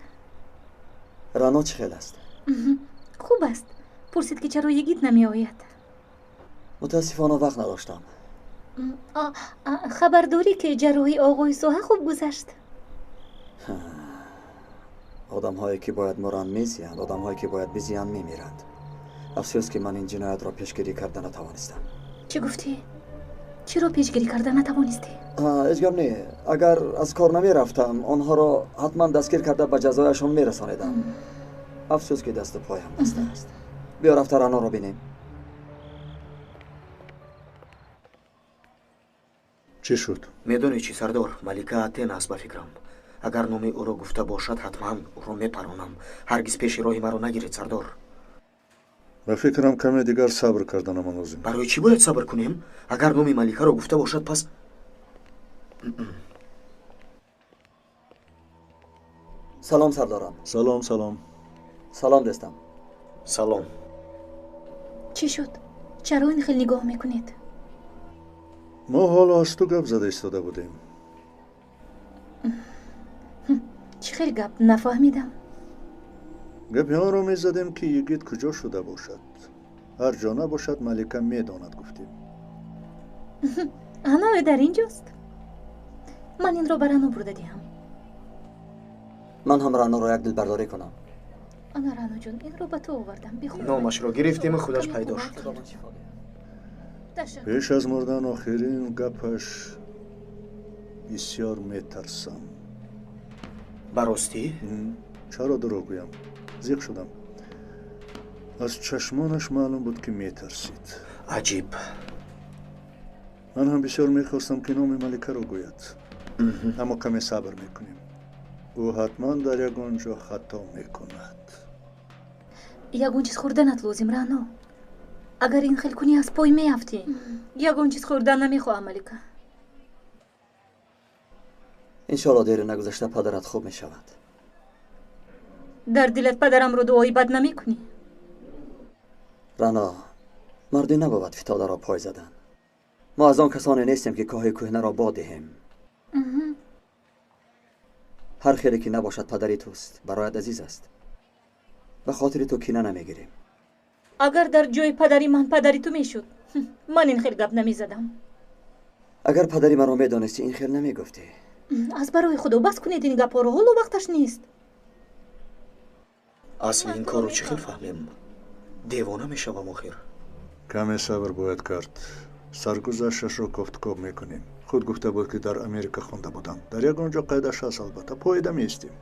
Рано чӣ хел аст? Хуб аст. Пурсид, ки чаро Йигит намеояд. Мутаассифона вақт надоштам. Хабар дорӣ, ки ҷарроҳии оғои соҳа хуб гузашт? Одамҳое ки бояд муранд мезиянд, одамҳое ки бояд бизиянд мемиранд. Афсӯс, ки ман ин ҷиноятро пешгирӣ карда натавонистам. Чӣ гуфтӣ? Чиро пешгирӣ карда натавонистӣ? Ҳеҷ гап не. Агар аз кор намерафтам, онҳоро ҳатман дастгир карда ба ҷазояшон мерасонидам. Афсӯс, ки дасту поям баста аст. Биё рафта Раноро бинем. Чӣ шуд? Медонӣ чӣ, сардор, малика Атена аст ба фикрам. Агар номи ӯро гуфта бошад, ҳатман ӯро мепаронам. Ҳаргиз пеши роҳи маро нагиред, сардор. Ба фикрам, каме дигар сабр карданамон лозим. Барои чӣ бояд сабр кунем? Агар номи маликаро гуфта бошад, пас Салом, сардорам. Салом, салом. Салом, дӯстам. Салом. Чӣ шуд? Чаро ин хел нигоҳ мекунед? Мо ҳоло аз ту гап зада истода будем. Чӣ хел гап? Нафаҳмидам. Гапи онро мезадем, ки Йигит куҷо шуда бошад. Ҳар ҷо набошад, малика медонад, гуфтем. Ана ӯ дар ин ҷост. Ман инро ба Рано бурда диҳам. Ман ҳам Раноро як дилбардорӣ кунам. Ана, Раноҷон, инро ба ту овардам. Бихӯр. Номашро гирифтему худаш пайдо шуд. Пеш аз мурдан охирин гапаш: бисёр метарсам. Ба ростӣ? Чаро дурӯғ гӯям? Зиқ шудам. Аз чашмонаш маълум буд, ки метарсид. Аҷиб. Ман ҳам бисёр мехостам, ки номи маликаро гӯяд, аммо каме сабр мекунем. Ӯ ҳатман дар ягон ҷо хато мекунад. Ягон чиз хӯрданат лозим, Рано. Агар ин хел кунӣ, аз пой меафтӣ. Ягон чиз хӯрдан намехоҳам, малика. Иншоалло, дери нагузашта падарат хуб мешавад. Дар дилат падарамро дуои бад намекунӣ? Рано, мардӣ набовад фитодаро пой задан. Мо аз он касоне нестем, ки коҳи кӯҳнаро бод диҳем. Ҳар хеле ки набошад, падари туст, бароят азиз аст. Ба хотири ту кина намегирем. Агар дар ҷои падари ман падари ту мешуд, ман ин хел гап намезадам. Агар падари маро медонистӣ, ин хел намегуфтӣ. Аз барои Худо, бас кунед ин гапҳоро, ҳоло вақташ нест. Асли ин корро чӣ хел фаҳмем? Девона мешавам охир. Каме сабр бояд кард. Саргузашташро кофткоб мекунем. Худ гуфта буд, ки дар Америка хонда будам. Дар ягон ҷо қайдаш ҳаст, албатта. Поида меистем.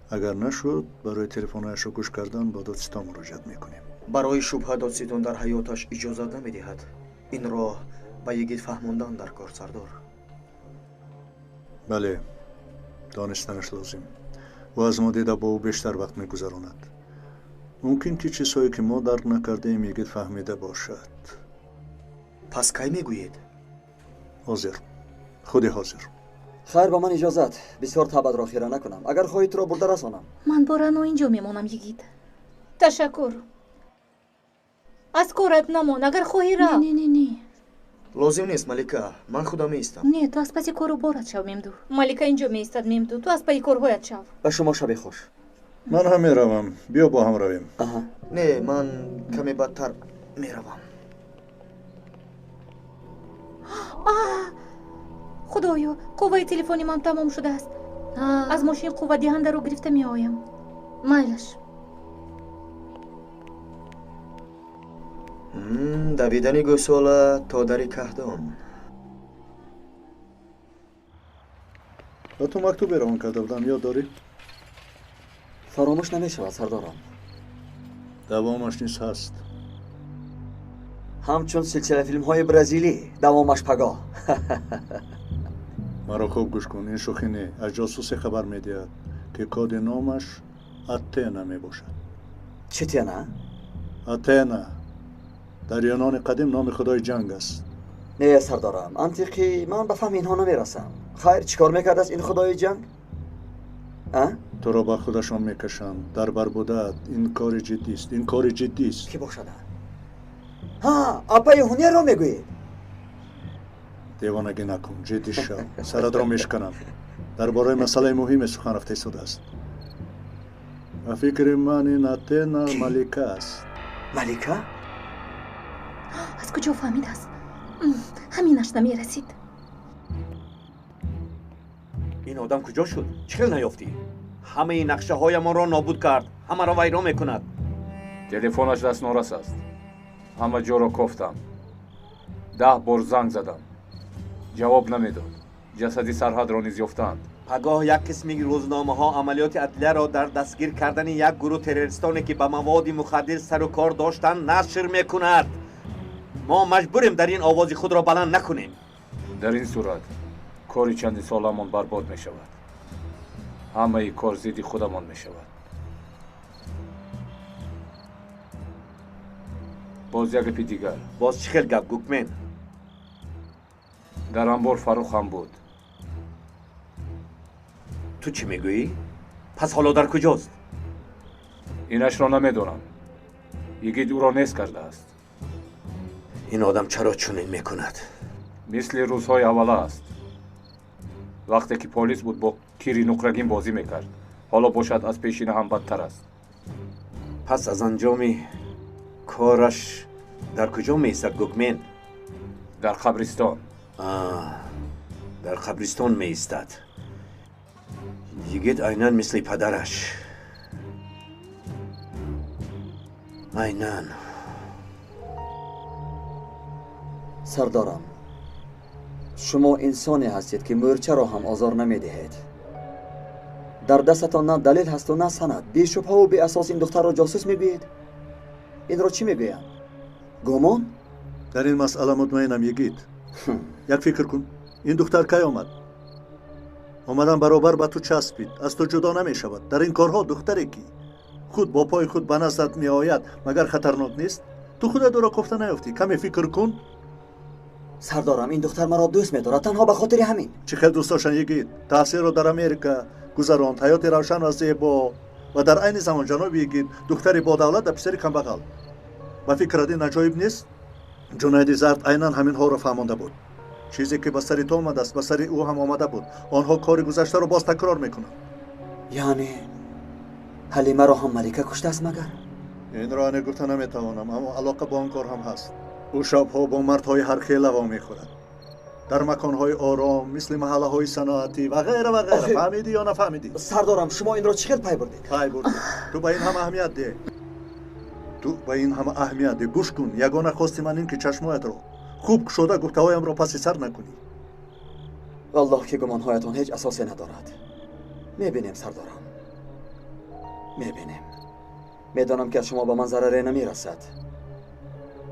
Агар нашуд, барои телефонҳояшро гӯш кардан ба додситон муроҷиат мекунем. Барои шубҳа додситон дар ҳаёташ иҷозат намедиҳад. Инро ба йигит фаҳмондан дар кор, сардор. Бале, донистанаш лозим. Ӯ аз мо дида бо ӯ бештар вақт мегузаронад. Мумкин ки чизҳое ки мо дарк накардаем, йигит фаҳмида бошад. Пас кай мегӯед? Ҳозир, худи ҳозир. Хайр, ба ман иҷозат. Бисёр табъатро хира накунам. Агар хоҳӣ, туро бурда расонам. Ман бо Рано инҷо мемонам, йигит. Ташаккур. Аз корат намон, агар хоҳӣ рав. Не, не, не. Лозим нест, Малика. Ман худам меистам. Не, ту аз паси кору борат шав, Мемду. Малика инҷо меистад, Мемду. Ту аз пайи корҳоят шав. Ба шумо шаби хуш. Ман ҳам меравам. Биё бо ҳам равем. Не, ман каме бадтар меравам. Худоё, қувваи телефони ман тамом шудааст. Аз мошин қуввадиҳандаро гирифта меоям. Майлаш. Давидани гӯсола то дари каҳдон. Ба ту мактубе равон карда будам, ёд дорӣ? Фаромӯш намешавад, сардорам. Давомаш низ ҳаст. Ҳамчун силсилафилмҳои бразилӣ, давомаш пагоҳ. Маро хуб гӯш кун, ин шӯхӣ не. Аз ҷосусе хабар медиҳад, ки коди номаш Атена мебошад. Чӣ тена? Атена дар Юнони қадим номи худои ҷанг аст. Не, сардорам, антиқӣ ман ба фаҳми инҳо намерасам. Хайр, чӣ кор мекардааст ин худои ҷанг? Туро ба худашон мекашанд. Дар бар будаат. Ин кори ҷиддист, ин кори ҷиддист. Кӣ бошад? Ҳа, апаи ҳунерро мегӯед? Девонагӣ накун, ҷиддӣ шав. Саратро мешканам. Дар бораи масъалаи муҳиме сухан рафта истодааст. Ба фикри ман ин Атена Малика аст. Малика? Аз куҷо фаҳмидааст? Ҳаминаш намерасид. Ин одам куҷо шуд? Чӣ хел наёфтӣ? Ҳамаи нақшаҳоямонро нобуд кард. Ҳамаро вайрон мекунад. Телефонаш дастнорас аст. Ҳама ҷоро кофтам. 10 бор занг задам. Ҷавоб намедод. Ҷасади Сарҳадро низ ёфтаанд. Пагоҳ як қисми рӯзномаҳо амалиёти адлияро дар дастгир кардани як гурӯҳ террористоне ки ба маводи мухаддир сару кор доштанд нашр мекунад. Мо маҷбурем дар ин овози худро баланд накунем. Дар ин сурат кори чанди соламон барбод мешавад. Ҳамаи кор зидди худамон мешавад. Боз як гапи дигар. Боз чӣ хел гап, Гукмен? Дар анбор Фаррух ҳам буд. Ту чӣ мегӯӣ? Пас ҳоло дар куҷост? Инашро намедонам. Йигит ӯро нест кардааст. Ин одам чаро чунин мекунад? Мисли рӯзҳои аввала аст. Вақте ки полис буд, бо кири нуқрагин бозӣ мекард. Ҳоло бошад аз пешина ҳам бадтар аст. Пас аз анҷоми кораш дар куҷо меистад, Гукмен? Дар қабристон. Дар қабристон меистад. Йигит айнан мисли падараш. Айнан. Сардорам, шумо инсоне ҳастед ки мӯрчаро ҳам озор намедиҳед. Дар дастатон на далел ҳасту на санад. Бешубҳаву беасос ин духтарро ҷосус мегӯед? Инро чӣ мегӯянд? Гумон? Дар ин масъала мутмаинам, йигит. Як фикр кун. Ин духтар кай омад? Омадан баробар ба ту часпид, аз ту ҷудо намешавад. Дар ин корҳо духтаре ки худ бо пои худ ба наздат меояд, магар хатарнок нест? Ту худат ӯро кофта наёфтӣ. Каме фикр кун. Сардорам, ин духтар маро дӯст медорад танҳо ба хотири ҳамин. Чӣ хел дӯст доштан, йигит? Таҳсилро дар Америка гузаронд, ҳаёти равшан ва зебо ва дар айни замон ҷаноби йигит духтари бодавлат ва писари камбағал. Ба фикрат ин аҷоиб нест? Ҷунайди Зард айнан ҳаминҳоро фаҳмонда буд. Чизе ки ба сари ту омадааст, ба сари ӯ ҳам омада буд. Онҳо кори гузаштаро боз такрор мекунанд. Яъне Ҳалимаро ҳам Малика куштааст магар? Инро аниқ гуфта наметавонам, аммо алоқа бо он кор ҳам ҳаст. Ӯ шабҳо бо мардҳои ҳархела вомехӯрад. Дар маконҳои ором, мисли маҳаллаҳои саноатӣ ва ғайра ва ғайра. Фаҳмидӣ ё нафаҳмидӣ? Сардорам, шумо инро чӣ хел пай бурдед? Пай бурдед. Ту ба ин ҳама аҳамият деҳ. Ту ба ин ҳама аҳамият деҳ. Гӯш кун, ягона хости ман ин ки чашмоятро хуб кушода гуфтаҳоямро паси сар накунӣ. Валлоҳ ки гумонҳоятон ҳеҷ асосе надорад. Мебинем, сардорам, мебинем. Медонам, ки аз шумо ба ман зараре намерасад,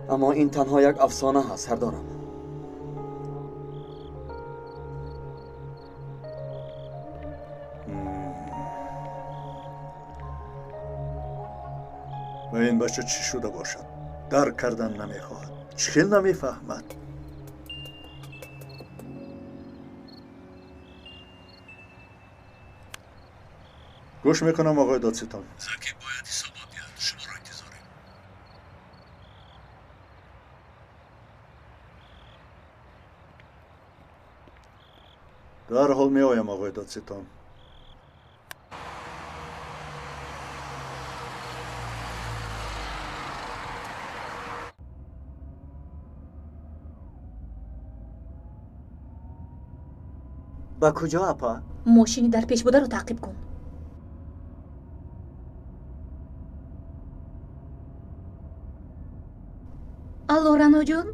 аммо ин танҳо як афсона ҳаст, сардорам. Ба ин бача чӣ шуда бошад? Дарк кардан намехоҳад, чӣ хел намефаҳмад? Гӯш мекунам, оғои додситон. Заки бояд ҳисобот диҳад, шуморо интизорем. Дарҳол меоям, оғои додситон. Ба куҷо, апа? Мошини дар пеш бударо таъқиб кун. Алло, Раноҷон,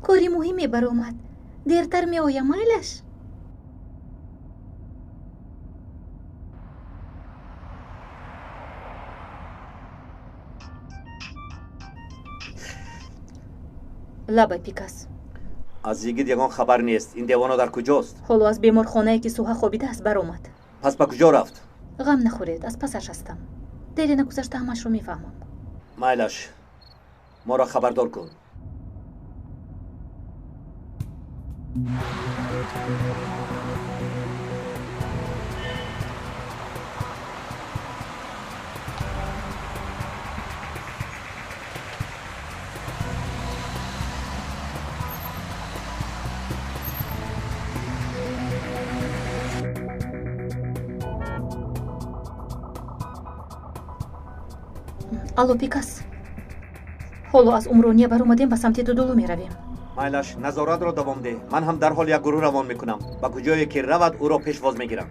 кори муҳиме баромад. Дертар меоям, майлаш? Лабай, Пикас. Аз йигит ягон хабар нест. Ин девона дар куҷост? Ҳоло аз беморхонае, ки Суҳа хобидааст, баромад. Пас ба куҷо рафт? Ғам нахӯред, аз пасаш ҳастам. Дере нагузашта ҳамашро мефаҳмам. Майлаш, моро хабардор кун. Алло, Пикас, ҳоло аз Умрония баромадем, ба самти Дудулу меравем. Майлаш, назоратро давом деҳ. Ман ҳам дарҳол як гурӯҳ равон мекунам. Ба куҷое ки равад, ӯро пешвоз мегирам.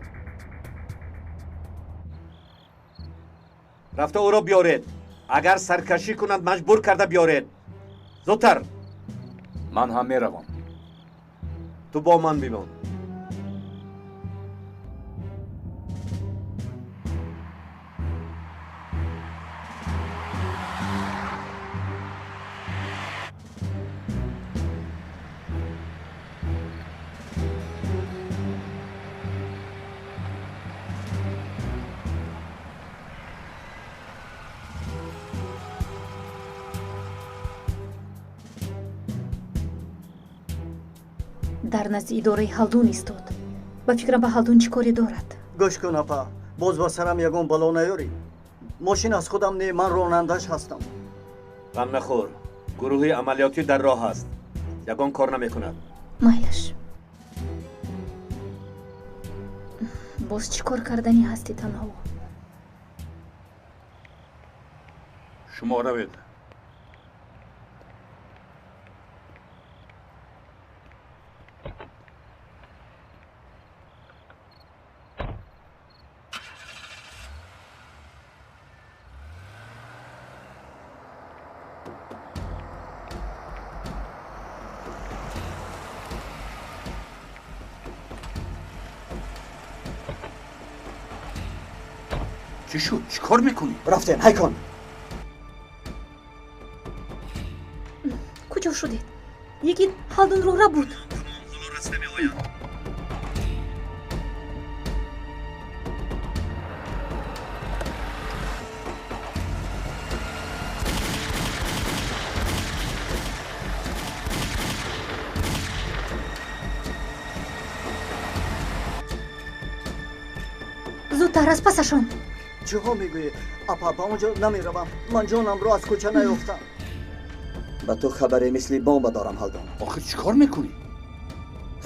Рафта ӯро биёред. Агар саркашӣ кунад, маҷбур карда биёред. Зудтар. Ман ҳам меравам. Ту бо ман бимон. Дар назди идораи Ҳалдун истод. Ба фикрам, ба Ҳалдун чӣ коре дорад? Гӯш кун, апа, боз ба сарам ягон бало наёрӣ. Мошин аз худам не, ман ронандааш ҳастам. Ғам нахӯр, гурӯҳи амалиётӣ дар роҳ аст, ягон кор намекунад. Майлаш, боз чӣ кор карданӣ ҳастӣ танҳо? Шумо равед. چی شد؟ چی کار میکنی؟ رفتن هایکن. کجا شدید؟ یکی هالدون رو را بود. زودتر از پسشان. чиҳо мегӯӣ, апа? Ба он ҷо намеравам. Ман ҷонамро аз кӯча наёфтам. Ба ту хабаре мисли бомба дорам, Ҳалдон. Охир чӣ кор мекунӣ?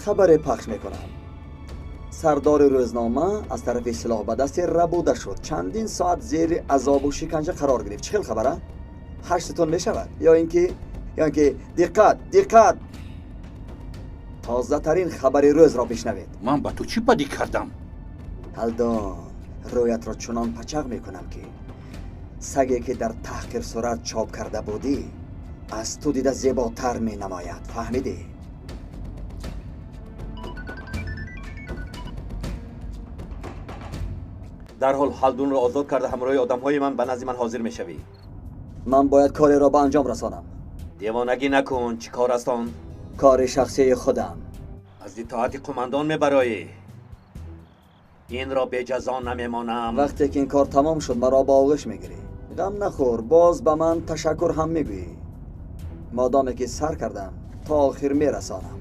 Хабаре пахш мекунам. Сардори рӯзнома аз тарафи силоҳ ба дасти рабуда шуд. Чандин соат зери азобу шиканҷа қарор гирифт. Чӣ хел хабара? Ҳаштатон мешавад? Ё ин ки диққат, диққат, тозатарин хабари рӯзро бишнавед. Ман ба ту чӣ бадӣ кардам? Ҳалдон, рӯятро чунон пачақ мекунам, ки саге, ки дар таҳқирсурат чоп карда будӣ, аз ту дида зеботар менамояд. Фаҳмидӣ? Дарҳол Ҳалдунро озод карда ҳамроҳи одамҳои ман ба назди ман ҳозир мешавӣ. Ман бояд кореро ба анҷом расонам. Девонагӣ накун. Чӣ кор аст он? Кори шахсии худам. Аз итоати қумандон мебароӣ. Инро беҷазо намемонам. Вақте ки ин кор тамом шуд, маро ба оғӯш мегирӣ. Ғам нахӯр, боз ба ман ташаккур ҳам мегӯӣ. Модоме ки сар кардам, то охир мерасонам.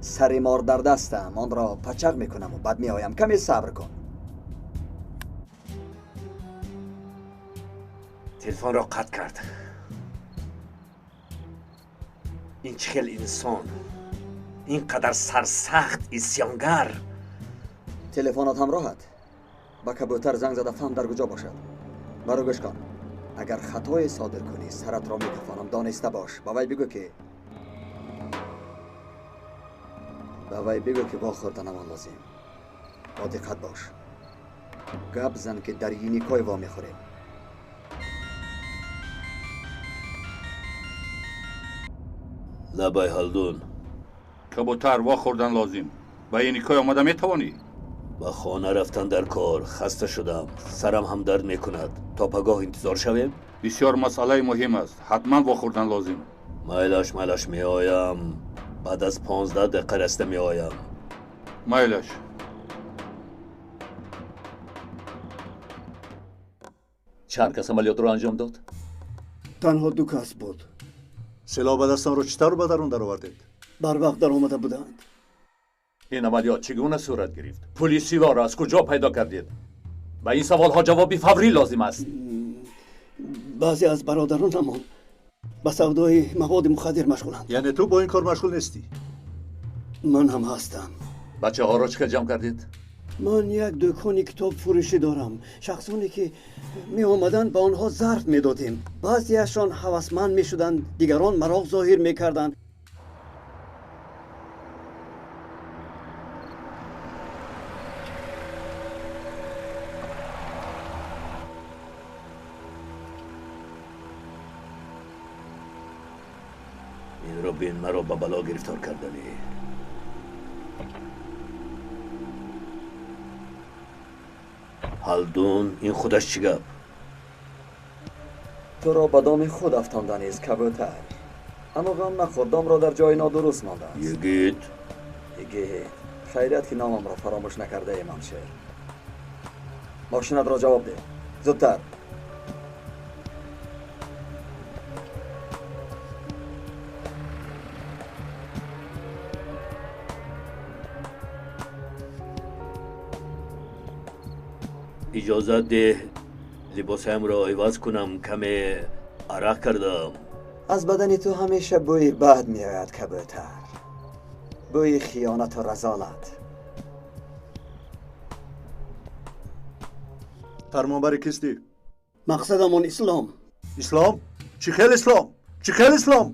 Сари мор дар дастам, онро пачақ мекунаму баъд меоям. Каме сабр кун. Телефонро қатъ кард. Ин чӣ хел инсон? Ин қадар сарсахт, исьёнгар. Телефонат ҳамроҳат. Ба кабӯтар занг зада фаҳм дар куҷо бошад. Маро гӯш кун. Агар хатое содир кунӣ, саратро мекафонам. Дониста бош. Ба вай бигӯ ки вохӯрданамон лозим. Бо диққат бош. Гап зан ки дар Еникой вомехӯрем. Лабай Ҳалдун. Кабутар, вохӯрдан лозим. Ба Еникой омада метавонӣ? Ба хона рафтан дар кор. Хаста шудам. Сарам ҳам дард мекунад. То пагоҳ интизор шавем? Бисёр масъалаи муҳим аст. Ҳатман вохӯрдан лозим. Майлаш, майлаш, меоям. Баъд аз 15 дақиқа раста меоям. Майлаш. Чанд кас амалиётро анҷом дод? Танҳо 2 кас буд. Силоҳ ба дастонро чӣ тавр ба дарун даровардед? Барвақт даромада буданд. Ин амалиёт чӣ гуна сурат гирифт? Пули силоҳро аз куҷо пайдо кардед? Ба ин саволҳо ҷавоби фаврӣ лозим аст. Баъзе аз бародаронамон ба савдои маводи мухаддир машғуланд. Яъне ту бо ин кор машғул нестӣ? Ман ҳам ҳастам. Бачаҳоро чӣ хел ҷамъ кардед? Ман як дукони китобфурӯшӣ дорам. Шахсоне ки меомаданд, ба онҳо зарф медодем. Баъзеашон ҳавасманд мешуданд, дигарон мароқ зоҳир мекарданд. Инро бин, маро ба бало гирифтор карданӣ. Ҳалдун, ин худаш чӣ гап? Туро ба доми худ афтонданист, кабӯтар. Аммо ғам нахӯр, домро дар ҷои нодуруст мондааст. Йигит. Йигит, хайрият ки номамро фаромӯш накардаем, ҳамшер. Мошинатро ҷавоб деҳ. Зудтар. Иҷозат деҳ либосҳоямро иваз кунам. Каме арақ кардам. Аз бадани ту ҳамеша бӯи бад меояд, кабӯтар. Бӯи хиёнату разолат. Фармонбари кистӣ? Мақсадамон ислом. Ислом? Чӣ хел ислом? Чӣ хел ислом?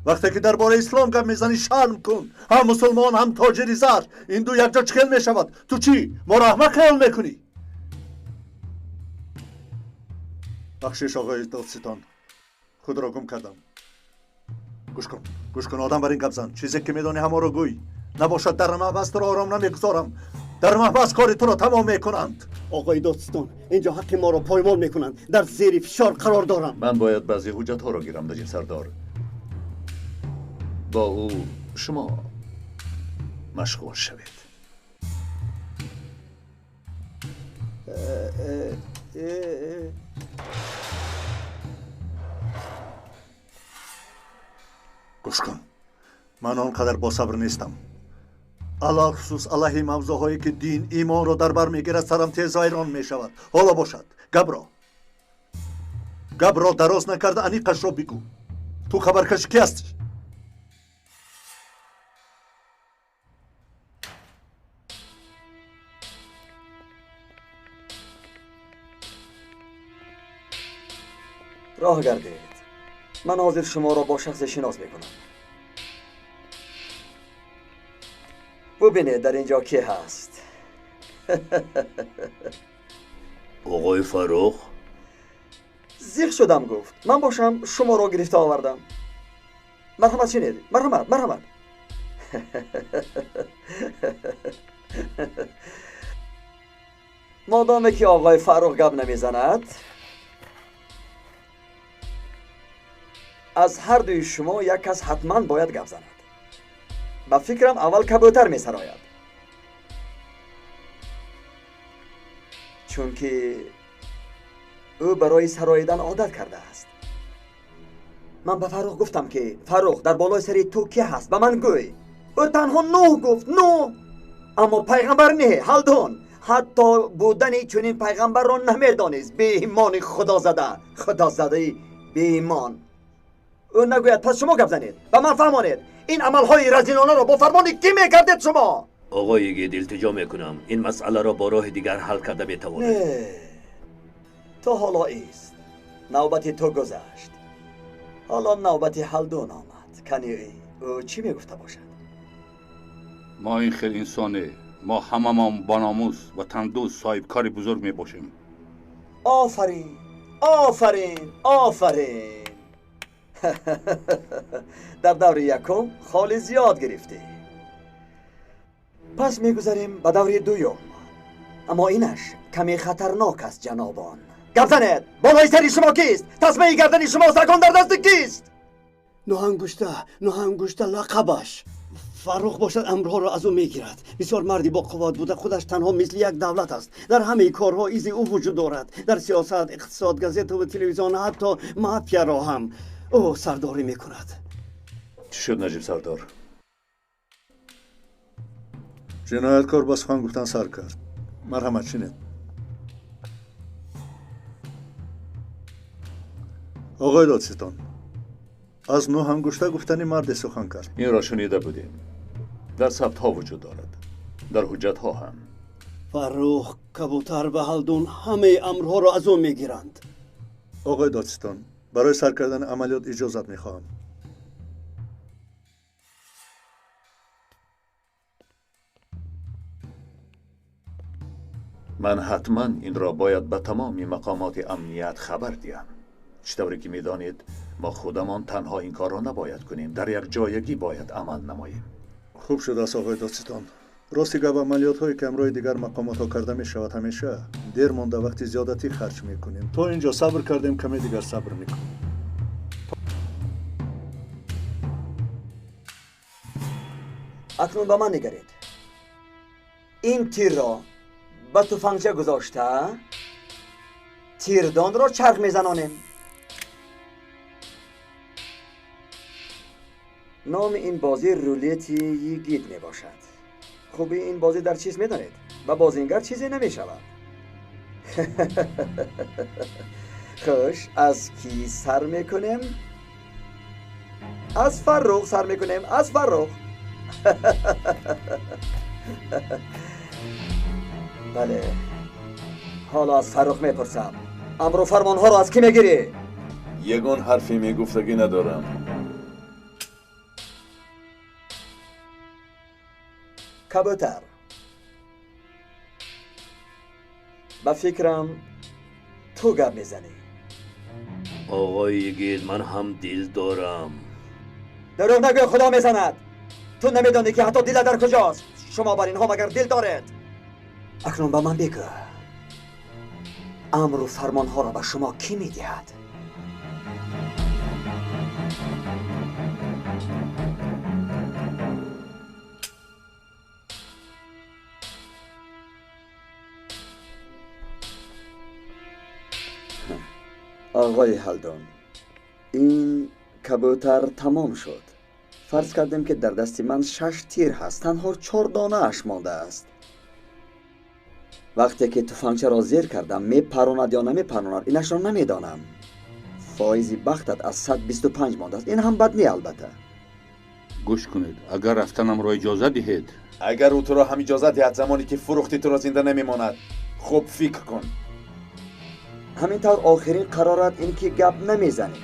Вақте ки дар бораи ислом гап мезанӣ, шарм кун. Ҳам мусулмон, ҳам тоҷири зар. Ин ду якҷо чӣ хел мешавад? Ту чӣ? Моро аҳмақ хаёл мекунӣ? Бахшиш, оғои додситон, худро гум кардам. Гӯш кун, гӯш кун, одам бар ин гап зан. Чизе ки медонӣ ҳамонро гӯй. Набошад дар маҳбас туро ором намегузорам. Дар маҳбас кори туро тамом мекунанд. Оғои додситон, инҷо ҳаққи моро поймол мекунанд. Дар зери фишор қарор дорам. Ман бояд баъзе ҳуҷҷатҳоро гирам, Наҷиб сардор. Бо ӯ шумо машғул шавед. Гӯш кун, ман он қадар босабр нестам. Алалхусус алайҳи мавзӯъҳое ки дин имонро дар бар мегирад, сарам тез вайрон мешавад. Ҳоло бошад, гапро дароз накарда аниқашро бигӯ. Ту хабаркаши ки ҳастӣ? Роҳ гардед. Ман ҳозир шуморо бо шахсе шинос мекунам. Бубинед дар ин ҷо ки ҳаст. Оғои Фаррух? Зиқ шудам, гуфт. Ман бошам шуморо гирифта овардам. Марҳамат, шинед. Марҳамат, марҳамат. Мо Модоме ки оғои Фаррух гап намезанад, аз ҳар дуи шумо як кас ҳатман бояд гап занад. Ба фикрам аввал кабӯтар месарояд, чунки ӯ барои сароидан одат кардааст. Ман ба Фаррух гуфтам ки Фаррух, дар болои сари ту ки ҳаст, ба ман гӯй. Ӯ танҳо Нӯҳ гуфт, Нӯҳ. Аммо пайғамбар не, Ҳалдун. Ҳатто будани чунин пайғамбарро намедонист. Беимони худозада, худозадаи беимон. Ӯ нагӯяд, пас шумо гап занед, ба ман фаҳмонед, ин амалҳои разилонаро бо фармони кӣ мекардед шумо? Оғои Йигит, илтиҷо мекунам, ин масъаларо бо роҳи дигар ҳал карда метавонед. Не, то ҳоло ист. Навбати ту гузашт. Ҳоло навбати Ҳалдун омад. Кани ӯ чӣ мегуфта бошад? Мо ин хел инсоне, мо ҳамамон бономус ва тандӯст соҳибкори бузург мебошем. Офарин, офарин, офарин. Дар даври якум холи зиёд гирифтӣ. Пас мегузарем ба даври дуюм. Аммо инаш каме хатарнок аст, ҷанобон. Гап занед! Болои сари шумо кист? Тасмаи гардани шумо сагон дар дасти кист? Нӯҳангушта, Нӯҳангушта лақабаш. Фаррух бошад амрҳоро аз ӯ мегирад. Бисёр марди боқувват буда, худаш танҳо мисли як давлат аст. Дар ҳамаи корҳо изи ӯ вуҷуд дорад. Дар сиёсат, иқтисод, газетаву телевизион, ҳатто мафияро ҳам ӯ сардорӣ мекунад. Чӣ шуд, Наҷиб сардор? Ҷинояткор ба сухан гуфтан сар кард. Марҳамат, шинед. Оғои додситон, аз нӯҳангушта гуфтани марде сухан кард. Инро шунида будем. Дар сабтҳо вуҷуд дорад, дар ҳуҷҷатҳо ҳам. Фаррух, кабутар ва Ҳалдун ҳамаи амрҳоро аз ӯ мегиранд. Оғои додситон, барои сар кардани амалиёт иҷозат мехоҳам. Ман ҳатман инро бояд ба тамоми мақомоти амният хабар диҳам. Чӣ тавре ки медонед, мо худамон танҳо ин корро набояд кунем, дар як ҷоягӣ бояд амал намоем. Хуб шудааст, оғои додситон. Рости гап, амалиётҳое ки ҳамроҳи дигар мақомотҳо карда мешавад, ҳамеша дер монда вақти зиёдатӣ харҷ мекунем. То ин ҷо сабр кардем, каме дигар сабр мекунем. Акнун ба ман нигаред. Ин тирро ба туфангча гузошта, тирдонро чарх мезанонем. Номи ин бозӣ рулети Йигит мебошад. Хубии ин бозӣ дар чиз медонед? Ба бозингар чизе намешавад. Хуш, аз кӣ сар мекунем? Аз Фаррух сар мекунем, аз Фаррух. Бале, ҳоло аз Фаррух мепурсам. Амру фармонҳоро аз кӣ мегирӣ? Ягон ҳарфе мегуфтагӣ надорам. Кабӯтар, ба фикрам ту гап мезанӣ. Оғои Йигит, ман ҳам дил дорам. Дурӯғ нагӯ, худо мезанад. Ту намедонӣ ки ҳатто дила дар куҷост. Шумо бар инҳо магар дил доред? Акнун ба ман бигӯ, амру фармонҳоро ба шумо кӣ медиҳад? Оғои Ҳалдун, ин кабӯтар тамом шуд. Фарз кардем ки дар дасти ман 6 тир ҳаст, танҳо 4 донааш мондааст. Вақте ки туфангчаро зер кардам, мепаронад ё намепаронад, инашро намедонам. Фоизи бахтат аз 125 мондааст. Ин ҳам бад не, албатта. Гӯш кунед, агар рафтанамро иҷоза диҳед. Агар ӯ туро ҳам иҷоза диҳад, замоне ки фурӯхтӣ туро зинда намемонад. Хуб фикр кун. Ҳамин тавр охирин қарорат ин ки гап намезанӣ.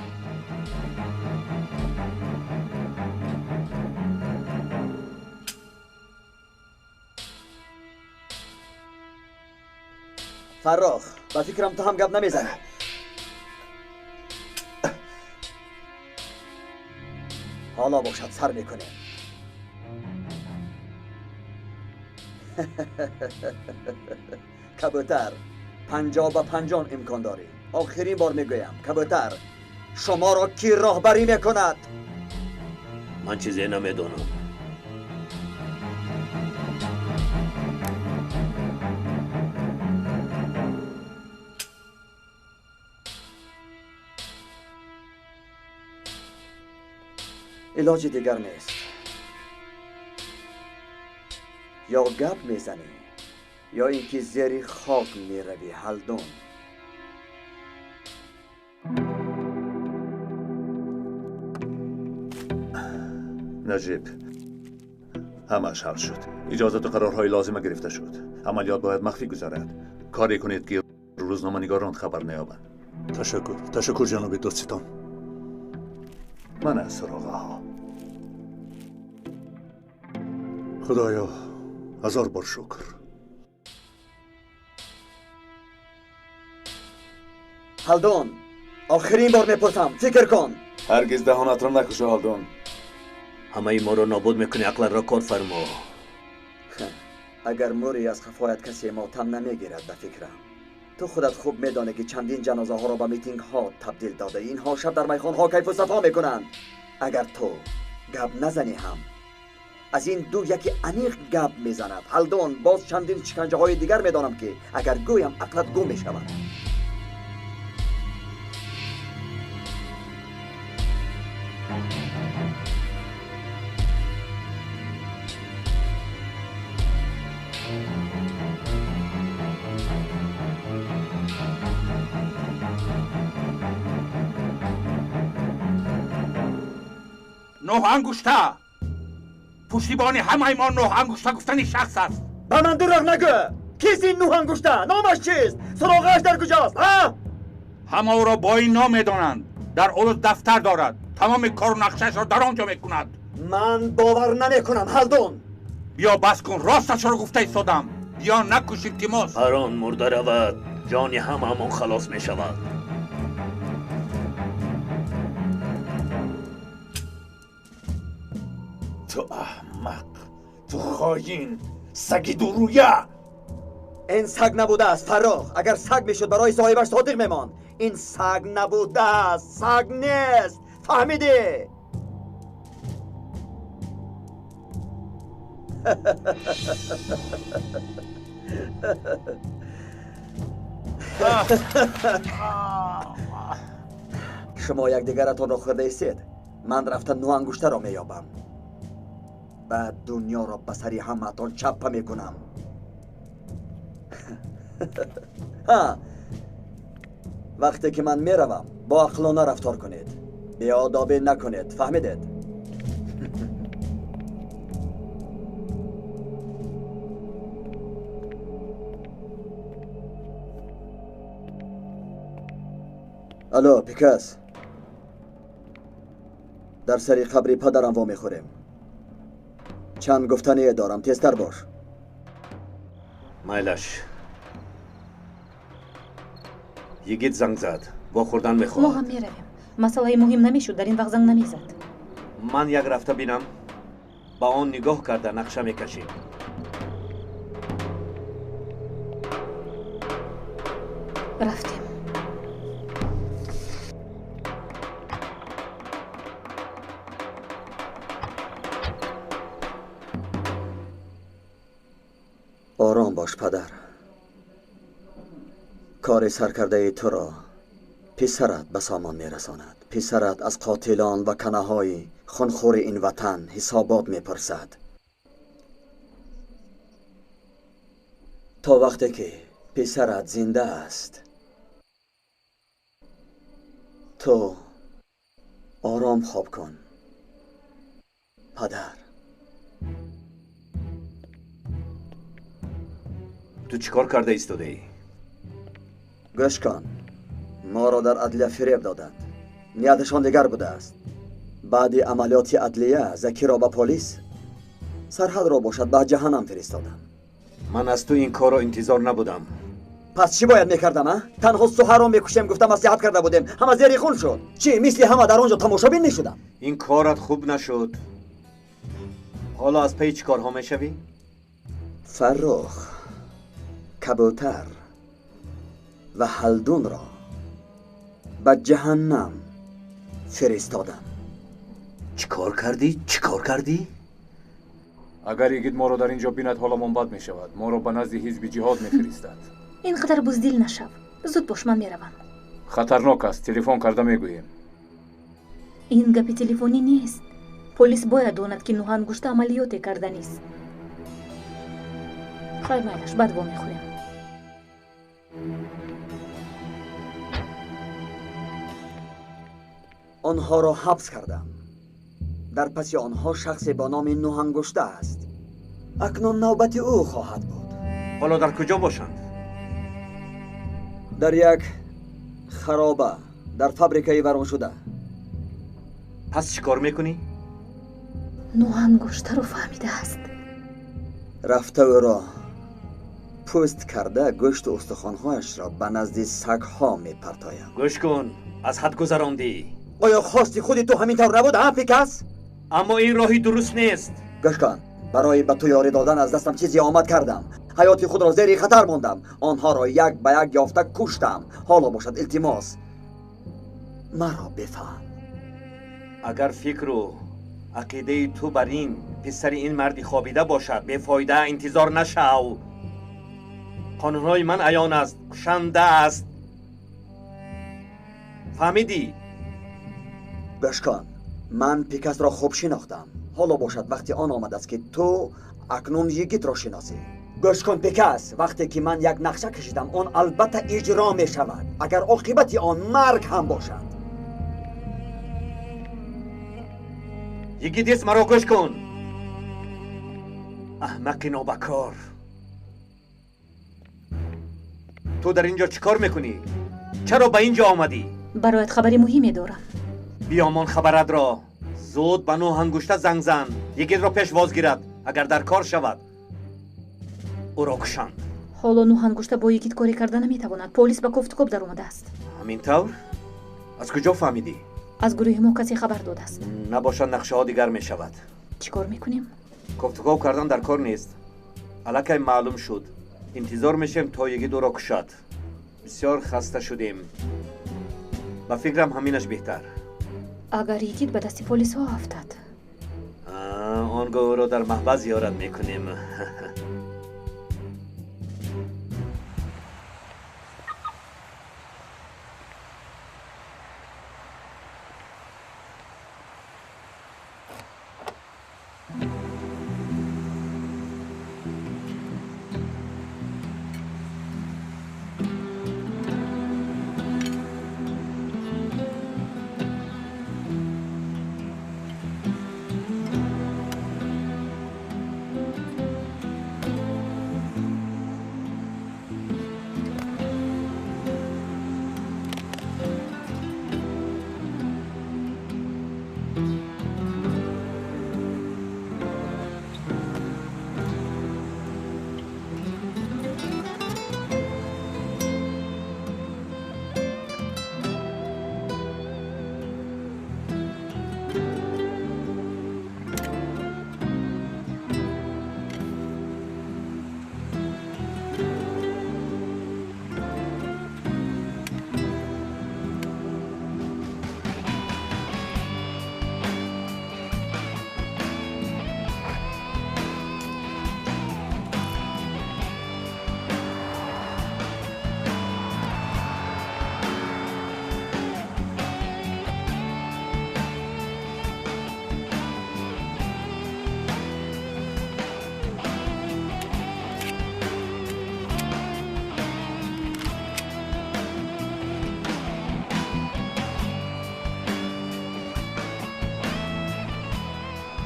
Фаррух, ба фикрам ту ҳам гап намезанӣ. Ҳоло бошад сар мекунем. Кабутар, 50-50 имкон дорӣ. Охирин бор мегӯям, кабутар, шуморо кӣ роҳбарӣ мекунад? Ман чизе намедонам. Илоҷи дигар нест. Ё гап мезанӣ, ё ин ки зери хок меравӣ, Ҳалдун. Наҷиб, ҳамааш ҳал шуд. Иҷозату қарорҳои лозима гирифта шуд. Амалиёт бояд махфӣ гузарад. Коре кунед, ки рӯзноманигорон хабар наёбанд. Ташаккур, ташаккур, ҷаноби додситон. Ман аз суроғаҳо. Худоё, ҳазор бор шукр. Ҳалдун, охирин бор мепурсам, фикр кун. Ҳаргиз даҳонатро накушо, Ҳалдун. Ҳамаи моро нобуд мекунӣ, ақлатро кор фармо. Агар мӯре аз қафоят касе мотам намегирад, ба фикрам. Ту худат хуб медонӣ, ки чандин ҷанозаҳоро ба митингҳо табдил дода. Инҳо шаб дар майхонҳо кайфу сафо мекунанд. Агар ту гап назанӣ ҳам, аз ин ду яке аниқ гап мезанад. Ҳалдун, боз чандин шиканҷаҳои дигар медонам, ки агар гӯям ақлат гум мешавад. Нӯҳ ангушта, пуштибони ҳамаи мо нӯҳ ангушта гуфтани шахс аст. Ба ман дурӯғ нагӯ! Кист ин нӯҳ ангушта? Номаш чист? Суроғааш дар куҷост? Ҳама ӯро бо ин ном медонанд. Дар олус дафтар дорад. Тамоми кору нақшаашро дар он ҷо мекунад. Ман бовар намекунам, Ҳалдун. Биё бас кун, росташро гуфта истодам. Биё накуш, илтимос. Ҳар он мурда равад, ҷони ҳамаамон халос мешавад. Ту аҳмақ, ту хоин, саги дурӯя! Ин саг набудааст, Фаррух. Агар саг мешуд, барои соҳибаш содиқ мемонд. Ин саг набудааст, саг нест. Фаҳмидӣ? Шумо якдигаратонро хӯрда истед. Ман рафта нӯҳ ангуштаро меёбам. Баъд дунёро ба сари ҳамаатон чаппа мекунам. Вақте ки ман меравам, бо ақлона рафтор кунед. Беодобӣ накунед, фаҳмидед? Алло, Пикас. Дар сари қабри падарам вомехӯрем. Чанд гуфтание дорам, тезтар бош. Майлаш. Йигит занг зад. Вохӯрдан мехоҳад. Мо ҳам меравем. Масъалаи муҳим намешуд, дар ин вақт занг намезад. Ман як рафта бинам. Ба он нигоҳ карда нақша мекашем. Рафтем. Ором бош, падар. Кори саркардаи туро писарат ба сомон мерасонад. Писарат аз қотилон ва канаҳои хунхӯри ин ватан ҳисобот мепурсад. То вақте ки писарат зинда аст, ту ором хоб кун, падар. Ту чӣ кор карда истодаӣ? Гӯш кун, моро дар адлия фиреб доданд. Нияташон дигар будааст. Баъди амалиёти адлия Закиро ба полис, Сарҳадро бошад ба ҷаҳаннам фиристодам. Ман аз ту ин корро интизор набудам. Пас чӣ бояд мекардам, а? Танҳо Суҳаро мекушем гуфта маслиҳат карда будем. Ҳама зери хун шуд. Чӣ, мисли ҳама дар он ҷо тамошобин мешудам? Ин корат хуб нашуд. Ҳоло аз паи чӣ корҳо мешавӣ? Фаррух, Кабутар ва Ҳалдунро ба ҷаҳаннам фиристодам. Чӣ кор кардӣ? Чӣ кор кардӣ? Агар Йигит моро дар ин ҷо бинад, ҳоламон бад мешавад. Моро ба назди ҳизби ҷиҳод мефиристад. Ин қадар буздил нашав. Зуд бош, ман меравам. Хатарнок аст. Телефон карда мегӯем. Ин гапи телефонӣ нест. Полис бояд донад, ки Нӯҳангушта амалиёте карданист. Хай, майлаш, баъд вомехӯрем. Онҳоро ҳабс кардам. Дар паси онҳо шахсе бо номи Нӯҳангушта аст. Акнун навбати ӯ хоҳад буд. Ҳоло дар куҷо бошанд? Дар як хароба, дар фабрикаи вайроншуда. Пас чӣ кор мекунӣ? Нӯҳангуштаро фаҳмидааст. Рафта ӯро пӯст карда, гӯшту устухонҳояшро ба назди сагҳо мепартоям. Гӯш кун, аз ҳад гузарондӣ. Оё хости худи ту ҳамин тавр набуд, а, Пикас? Аммо ин роҳи дуруст нест. Гӯш кун, барои ба ту ёрӣ додан аз дастам чизе омад кардам. Ҳаёти худро зери хатар мондам. Онҳоро як ба як ёфта куштам. Ҳоло бошад, илтимос, маро бифаҳм. Агар фикру ақидаи ту бар ин писари ин марди хобида бошад, бефоида интизор нашав. Қонунҳои ман аён аст, кушанда аст. Фаҳмидӣ? Гӯш кун, ман Пикасро хуб шинохтам. Ҳоло бошад, вақти он омадааст, ки ту акнун Йигитро шиносӣ. Гӯш кун, Пикас, вақте ки ман як нақша кашидам, он албатта иҷро мешавад, агар оқибати он марг ҳам бошад. Йигит, ес маро гӯш кун. Аҳмақи нобакор. Ту дар ин ҷо чӣ кор мекунӣ? Чаро ба ин ҷо омадӣ? Бароят хабари муҳиме дорам. Биёмон хабаратро. Зуд ба Нӯҳангушта занг зан. Йигитро пешвоз гирад. Агар дар кор шавад, ӯро кушанд. Ҳоло Нӯҳангушта бо Йигит коре карда наметавонад. Полис ба кофтукоб даромадааст. Ҳамин тавр? Аз куҷо фаҳмидӣ? Аз гурӯҳи мо касе хабар додааст. Набошад, нақшаҳо дигар мешавад. Чӣ кор мекунем? Кофтукоб кардан дар кор нест. Аллакай маълум шуд. Интизор мешем, то Йигит ӯро кушад. Бисёр хаста шудем. Ба фикрам, ҳаминаш беҳтар. Агар Йигит ба дасти полисҳо афтад? Он гоҳ ӯро дар маҳбас зиёрат мекунем.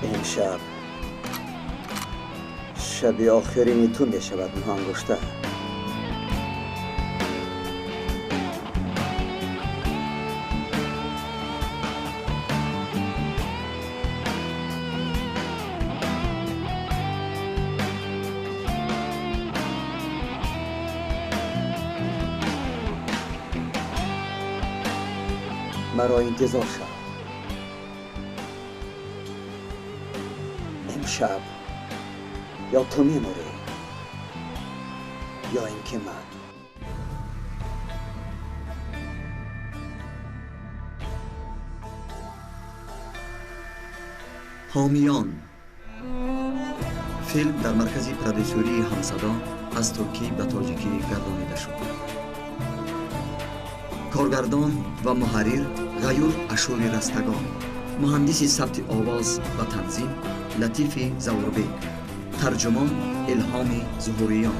امشب شب آخرین تو می شود نوه‌انگشته. مرا انتظار شد. امشب یا تو میموری ё ин ки ман. Ҳомиён. Филм дар маркази продюсерии Ҳамсадо аз туркӣ ба тоҷикӣ гардонида шуд. Коргардон ва муҳаррир Ғаюр Ашури Растагон, муҳандиси сабти овоз ва танзим Латифи Завурбек, тарҷумон Илҳоми Зуҳуриён,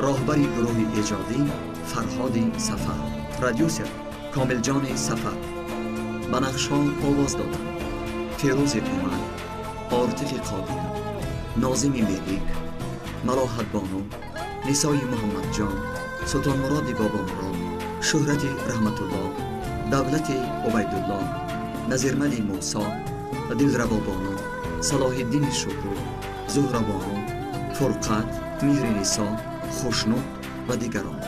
роҳбари гурӯҳи эҷодӣ Фарҳоди Сафар, продюсер Комилҷони Сафар. Ба нақшҳо овоз доданд Фирӯзи Умар, Ортифи Қодир, Нозими Мелик, Малоҳатбону, Нисои Муҳаммадҷон, Султонмуроди Бобомурод, Шӯҳрати Раҳматулло, Давлати Убайдулло, Назирмали Мусо, Дилрабобону, Салоҳиддини Шукур, Зуҳрабону, Фурқат, Меҳринисо, Хушнуд ва дигарон.